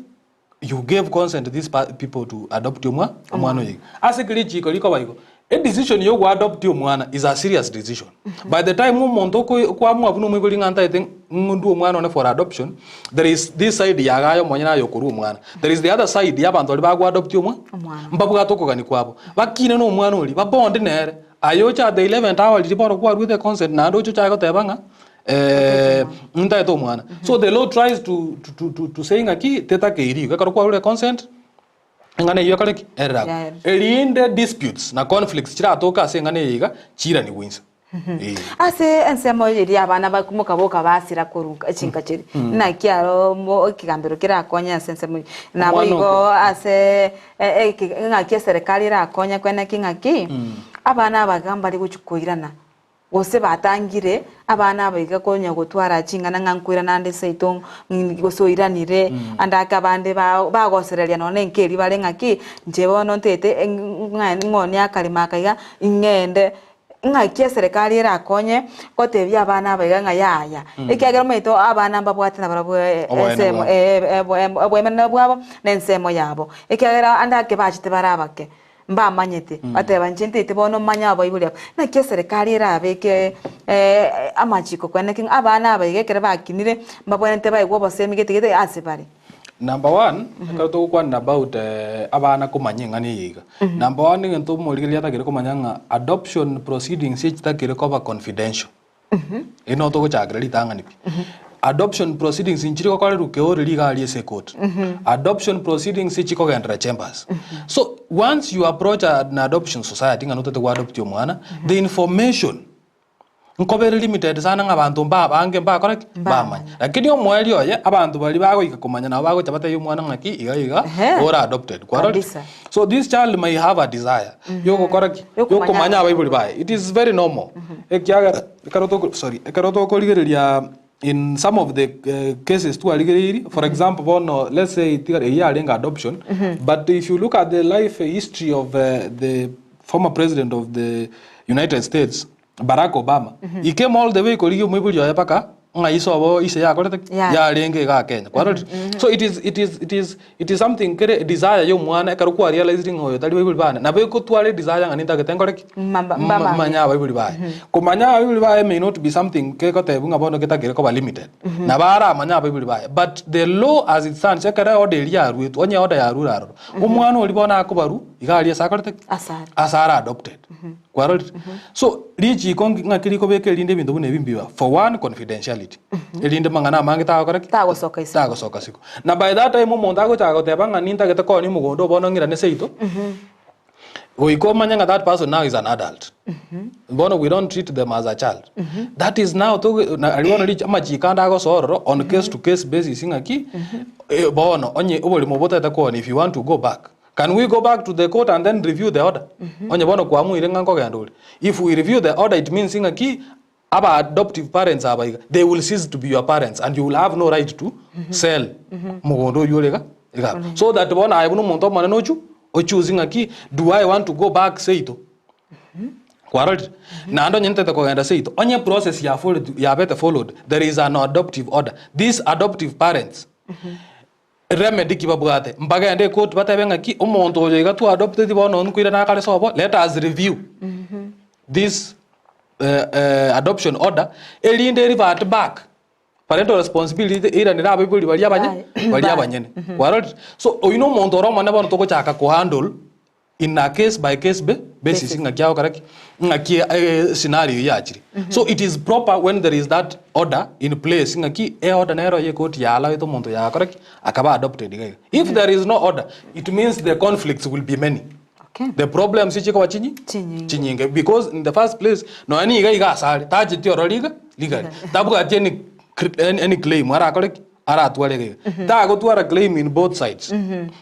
you gave consent these pa people to adopt omwa omwana oyo iga. Ase ekero richiko rikoba igo, edecision ya ogoadopt omwana is a serious decision. By the time omonto oko okoamua buna omoibori ng'a ntaete. Ng'ndue omwana one for adoption, there is this side ya iga aye omonyene aye okorua omwana. There is the other side ya abanto baria bagoadoptia omwa, mbabwate okogania kwabo. Bakine na omwana oria, babonde nere, aye oche at the eleventh hour riria bono kwaruete consent naende oche ochake goteba ng'a ntaete omwana. So the law tries to to to to say ng'aki tetakeiri igo, ekero kwarure consent, eng'ana eyio ekore ki? Erere abwo. Erinde disputes na conflicts chiratoke ase eng'ana eye iga, chiiranigwe inse. Ase ensemo eria abana bakomoka boka basira korwa chinka chiria, naki aro mo ekegambero kerakonye ase ensemo eyio. Nabo Omwana igo oko. ase eke ng'aki eserekari erakonye kwene ki ng'aki, abana aba iga mbari gochia koirana, gose batangire abana aba iga konya gotwara ching'ana ng'a nkoirana ande seito gose oiranire, ande ake abande ba bagosereria nonye enka eria bare ng'aki, inche bono ntete ng'a ng'onie akaremo aka iga, ing'ende. Ng'aki eserekari erakonye gotebia abana aba iga ng'a yaya, ekiagera omanyete abana mbabwate nabarabwo Oboene ensemo bwabo. eh oboem oboemenene bwabo na ensemo yabo. Ekiagera ande ake bachete bare abake, mbamanyete, bateba inche ntaete bono manye abaibori aba. Naki eserekari erabeke amachiko kweneki ng'a abana aba iga ekero bakinire, mbabwenerete baegwe obosemi gete gete ase bare. Number one, ekero togokwanera about abana komanya eng'ana eye iga, number one egento omorigereria atagere komanya ng'a adoption proceedings echitakere koba confidential. Eri noo togochakera ritang'ani pi. Adoption proceedings nchiri gokorerwa keore riga aria ase ecourt. Adoption proceedings chikogenderera chambers. So once you approach an adoption society ng'a notagete goadoptia omwana, the information Nkobere limited sana ng'a abanto mbabange mbakore ki? Mbamanye. Lakini omoerio oye, abanto baria bagoika komanya nabo bagocha batebie omwana ng'aki iga iga Ehe. ore adopted. Kwarorire? Kabisa. So this child may have a desire yogokora ki? Yokomanya Yokomanya abaibori baye. It is very normal. Ekiagera ekero toko sorry, ekero tokorigereria in some of the cases twarigereirie, for example bono let's say tiga eyio yarenge adoption, but if you look at the life history of the former president of the United States, Barack Obama, he came all the way korigia omoibori oye mpaka ng'a ise obo ise yakorete ki? Yeah. Yarenge igaa Kenya. Kwarorire? So it is, it is, it is, it is something kere desire ya omwana ekero kwa realized ng'a oyo tari baibori bane, nabo egotwara edesire ng'a nintagete nkore ki? Mamba- mbamanye. Manye abaibori baye. Komanya abaibori baye may not be something kegotebiwa ng'a bono getakere koba limited. Nabo aramanye abaibori baye. But the law as it stands, ekero eorder eria yaruetwe, onye eorder yarure aroro, omwana oria bono akobarwa, iga aria ase akorete ki? Asare. Asare adopted. Kwarorire? So, richiko ngi- ng'aki rikobeka erinde ebinto buna ebi mbiba, for one, confidentiality. Erinde mang'ana amange tagokora ki? Tagosoka isiko. Tagosoka isiko. Na by that time omonto agochaka goteba ng'a nintagete koonia omogondo oo bono ng'irane seito, goika omanye ng'a that person now is an adult. Bono we don't treat them as a child. That is now toge na aria bono rich amachiko ande agosoa ororo on case to case basis ng'aki, bono onye oboremo obo otagete koonia if you want to go back, Can we go back to the court and then review the order? Onye bono kwamuire ng'a nkogenda ore. If we review the order it means ng'a ki aba adoptive parents aba iga they will cease to be your parents and you will have no right to sell mogondo oywo ore iga iga. So that bono aye buna omonto omonene ochu ochoose ng'a ki do I want to go back seito? Kwarorire? Naende onye ntete kogenda seito onye process ya followed yabete followed there is an adoptive order. These adoptive parents Remedy ki babwate? Mbagende ekoti batebe ng'aki omonto oyo iga twa adopted bono nkoirana akare sobo, let us review this adoption order erinde erevert back parental responsibility eiranere abaibori baria abanye baria abanyene. Kwarorire? So oyio na omonto ore omonene bono togochaka kohandle In a case by case basis ng'aki agokora ki? Ng'aki scenario eyio yachire. So it is proper when there is that order in place ng'aki e order nero ye court ya allowete omonto yakora ki? Akaba adopted iga iga. If there is no order, it means the conflicts will be many. Okay. The problems chikoba chinyi? Chinyinge. Chinyinge. Because in the first place, nonya niga iga asare, tacheti ororo riga, rigari. Tabwati any, any claim arakore ki? Aratware iga iga. Tagotwara claim in both sides.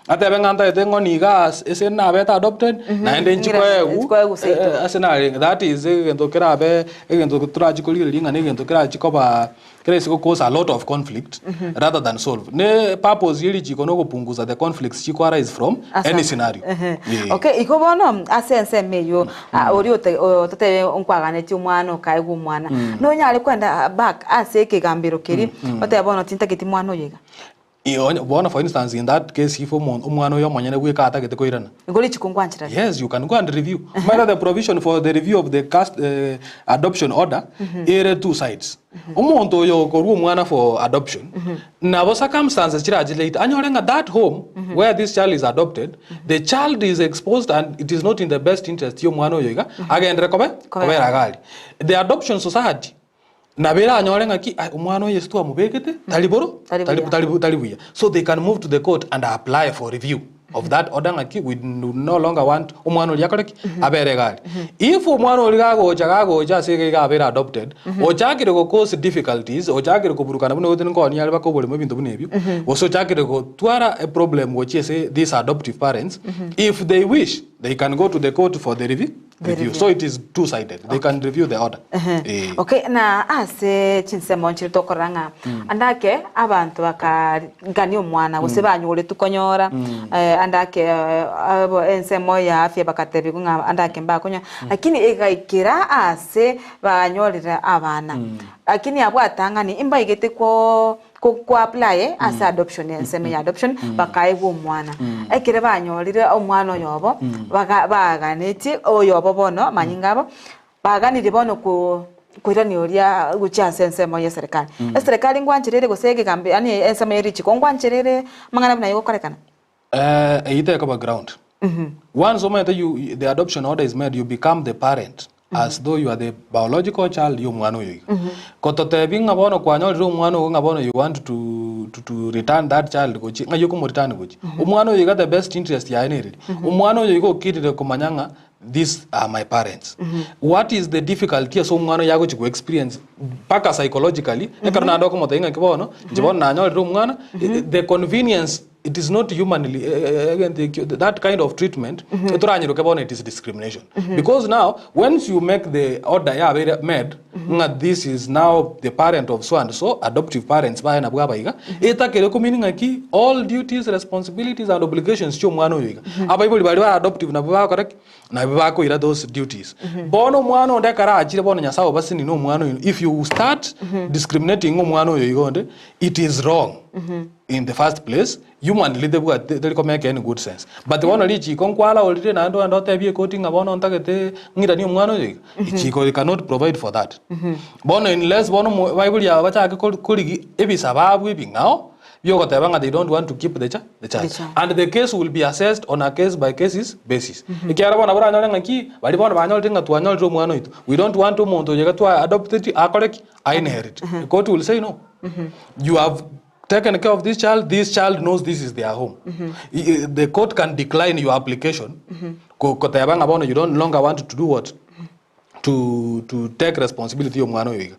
Atebe ng'a ntaete ng'oni iga ase ase nabete adopted, naende Ng'ira- nchikoegwa nchikoegwa seito. ase narenge. That is egento kerabe egento torachi korigereria ng'a na egento kerachi koba keraisi go cause a lot of conflict rather than solve. Ne purpose ye richiko na ogopunguza the conflicts chiko arise from any scenario. Ehe. Eh. Okay, igo bono ase ensemo eywo ah, oria ote- ototebe nkwaganetie omwana okaegwa omwana, nonyare kwenda back ase ekegambero keria, otebe bono tintageti mwana oyo iga. Bono for instance in that case if omwana oyo omonyene bweka atagete koirana. Igo richiko nkwanchera rire. Yes, you can go and review. Omanyete the provision for the review of the cust adoption order ere two sides. Omonto oyo okorwa omwana for adoption, nabo circumstances chirache later anyore ng'a that home where this child is adopted, the child is exposed and it is not in the best interest ya omwana oyo iga agenderere kobe kobera iga aria. The adoption society Nabo eranyore ng'aki ai omwana oyo ase twamobegete tari boro Tari tari buya. tari tari buya. So they can move to the court and apply for review of that order ng'aki we do no longer want omwana oria akore ki? Abere iga aria. If omwana oria gagocha gagocha ase iga iga abeire adopted, ochakire go cause difficulties, ochakire koburukana buna ogote nkooni are mpaka oboremo ebinto buna ebio, gose ochakire gotwara eproblem gochia ase these adoptive parents, if they wish, they can go to the court for the review. The review. review. So it is two sided. They can review the order. Eh. Okay, na ase chinsemo nchire tokorora ng'a ande ake abanto bakagania omwana gose banyoretwe konyora ande ake abo ensemo ya afya bakatebiwa ng'a ande ake mbakonyora lakini egaikera ase banyorire abana lakini abwo atang'ani mbaigete koo ko apply ase adoption ensemo ya adoption bakaegwa omwana. Ekere banyorire omwana oyo obo, baga baganetie oyo obo bono amanyinga abo, baganirie bono ko koirania oria gochia ase ensemo ya eserekari. Eserekari ngwanchera ere gose egegambi yaani ensemo ya richiko ngwanchera ere amang'ana buna aywo gokorekana? Eyio tekoba ground. Once omanyete you, the adoption order is made, you become the parent as though you are the biological child ya omwana oyo iga. Kototebi ng'a bono kwanyorire omwana ogo ng'a bono you want to, to, to return that child gochia, ng'ai okomoreturn gochia? Omwana oyo iga the best interest yaye nereri? Omwana oyo iga okirire komanya ng'a these are my parents. What is the difficulty ase omwana oyo agochi go experience mpaka psychologically, ekero naende okomotebia ng'aki bono, inche bono nanyorire omwana, the convenience It is not humanly egento ekio that kind of treatment etoranyeroke bono it is discrimination because now once you make the order yabeire made ng'a this is now the parent of so and so adoptive parents baye nabwo aba iga etakere komini ng'aki all duties responsibilities and obligations chia omwana oyo iga abaibori baria bare adoptive nabwo bagokora ki nabwo bakoira those duties bono omwana onde ekero achire bono nyasaye obasinine omwana oyo if you start discriminating omwana oyo iga onde it is wrong In the first place, humanly tebwati teri ko make any good sense. But bono richiko nkwaraorire naende ogende otebie ekoti ng'a bono ntagete ng'iranie omwana oyo iga, richiko they cannot provide for that. Bono unless bono omo baibori aba bachake kori korigi ebisababu ebing'ao biogoteba ng'a they don't want to keep the cha the child. The child. And the case will be assessed on a case by cases basis. Ekiagera bono nabo oranyore ng'aki, baria bono banyorire ng'a twanyorire omwana oito, we don't want omonto oyo iga twa adopted akore ki? A inherit. The court will say no. You have taken care of this child, this child knows this is their home. The court can decline your application koteba ng'a bono you don't longer want to do what? To, to take responsibility ya omwana oyo iga.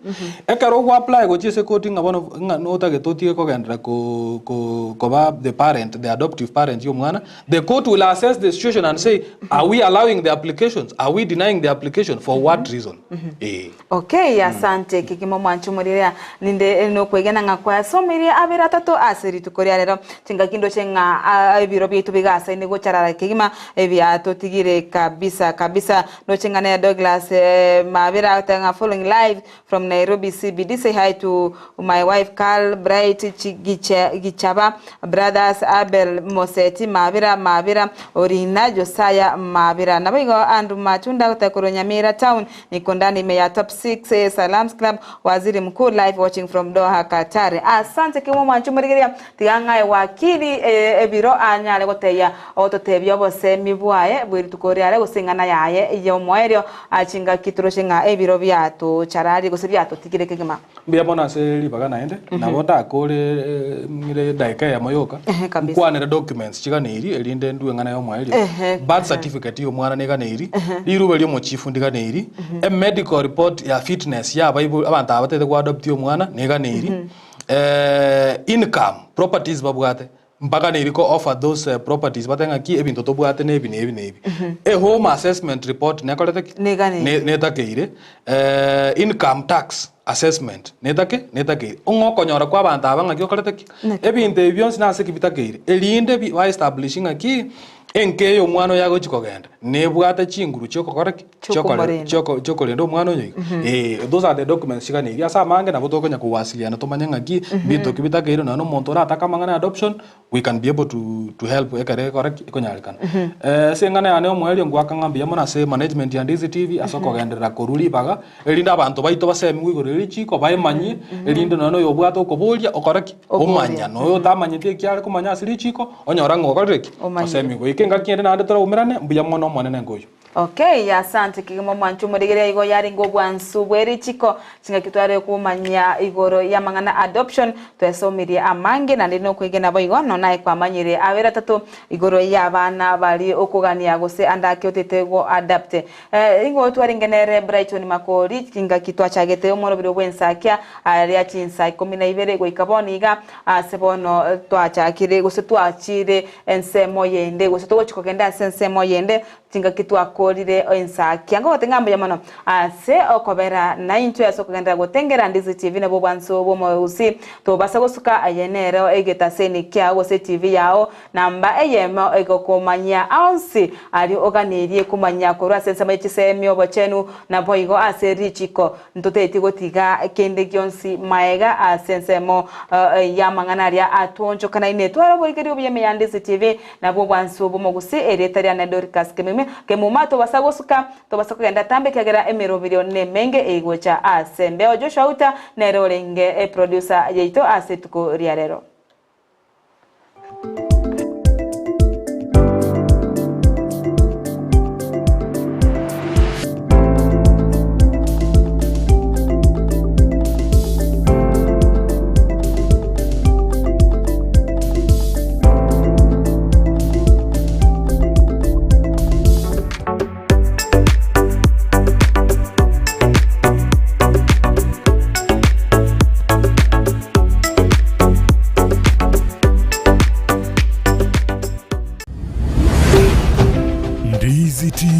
Ekero ogo apply gochia ase ekoti ng'a bono ng'a notagete otige kogenderera ko ko koba the parent, the adoptive parent ya omwana, the court will assess the situation and say, are we allowing the applications? Are we denying the application? For what reason? Eh. Okay, asante kegima omwanche omoriria ninde nokwegena ng'a kwasomirie abere atato ase rituko ria rero. Chingaki ndoche ng'a ebiro biaito bigasaine gocharara kegima ebiatotigire kabisa kabisa. Ndoche ng'a nere Douglas Mabera agoteba ng'a following live from Nairobi CBD say hi to my wife Carl Bright Gichaba Brothers Abel Moseti Mabera Mabera Orina Josiah Mabera. Naboigo Andrew Matunda agoteba korwa Nyamira town Niko ndani ime ya Top 6 Salams Club Waziri Mkuu live watching from Doha Qatar. Asante kegima omwanchi omorigereria tiga ng'ae wakili ebiro anyare gotebia ogototebia obosemi bwaye bwe rituko riare gose eng'ana yaye y'omoerio chingaki toroche ng'a ebiro biatochararie gose biatotigire kegima. Mbuya mono ase ribaga naende, nabo ndakore ng'ire edaika eyemo yoka, Ehe, kabisa. nkwanere documents chiganeiri erinde ndue eng'ana ya omoerio, Ehe, birth certificate ya omwana neganeiri, rirube ria omochifu ndiganeiri, emedical report ya fitness ya abaibori abanto aba batagete goadoptia omwana neganeiri, income, properties babwate. Mpaka neri ko offer those properties batebe ng'a ki ebinto tobwate nebi nebi nebi. A home assessment report nekorete ki? Neganeire. Ne- Netakeire. Eh, income tax assessment netake netakeire. Ng'a okonyora kwa abanto aba ng'aki okorete ki? Naki. Ebinto ebi bionsi nase ki bitakeire? Erinde bi ba establish ng'aki. Enka eye omwana oyo agochi kogenda, nebwate chinguru chiokokora ki? Chiokomorenda. Chiokorenda omwana oyo iga. Eh, those are the documents chiganeirie. Ase amange nabo tokonya kowasiliana tomanye ng'aki, mbinto ki bitakeire nonya na omonto oratake amang'ana ya adoption, we can be able to to help ekere egekora ki? Ekonyarekana. Ase eng'ana yane omoerio ngoaka ng'a mbuya mono ase management ya Ndizi TV ase okogenderera korwa ribaga, erinde abanto baito basemigwe igoro ye richiko, baemanyie, erinde nonya na oyobwate okoboria okore ki? Omanya. Na oyo otamanyeti ekiare komanya ase richiko, onyora ng'a okorire ki? Omanyire. Osemigwe. Goika engaki ende naende toraumerane, mbuya mono Omonene nkoyio. Okay, asante kegima omwancho omorigereria igo yarenge obwansu bwe richiko chingaki tware komanya igoro y'amang'ana adoption twesomirie amange naende nokwegena boigo nonya naye kwamanyire abere atato igoro y'abana baria okogania gose ande ake otete go adapt Eh, igo twarenge nere Brighton Makori chingaki twachagete omoroberi bw'ensakia aria chinsa ikomi na ibere goika bono iga ase bono twachakire gose twachire ensemo yende gose togochi kogenda ase ensemo yende Chingaki twakorire ensakia. Ngogote ng'a mbuya mono ase okobera naintwe ase okogenderera gotengera Ndizi TV nabwo obwanso bw'omogusii. Tobasa gosuka aye nero egetaseni kiao gose eTV yao namba eyemo egokomanyia aonsi aria oganeirie komanya korwa ase ensemo ye chisemi obochenu naboigo ase richiko Ntotetie gotiga kende gionsi maega ase ensemo y'amang'ana aria atwonchokanaine. Tware oboigeria obuya ime ya Ndizi TV, nabwo obwansu bw'omogusii, erieta riane Dorcas Kemumi. Kemuma tobasa gosuka, tobasa kogenda atambe ekiagera emeroberio nemenge egocha ase embeo. Joshua Uta nere orenge eproducer yaito ase rituko ria rero.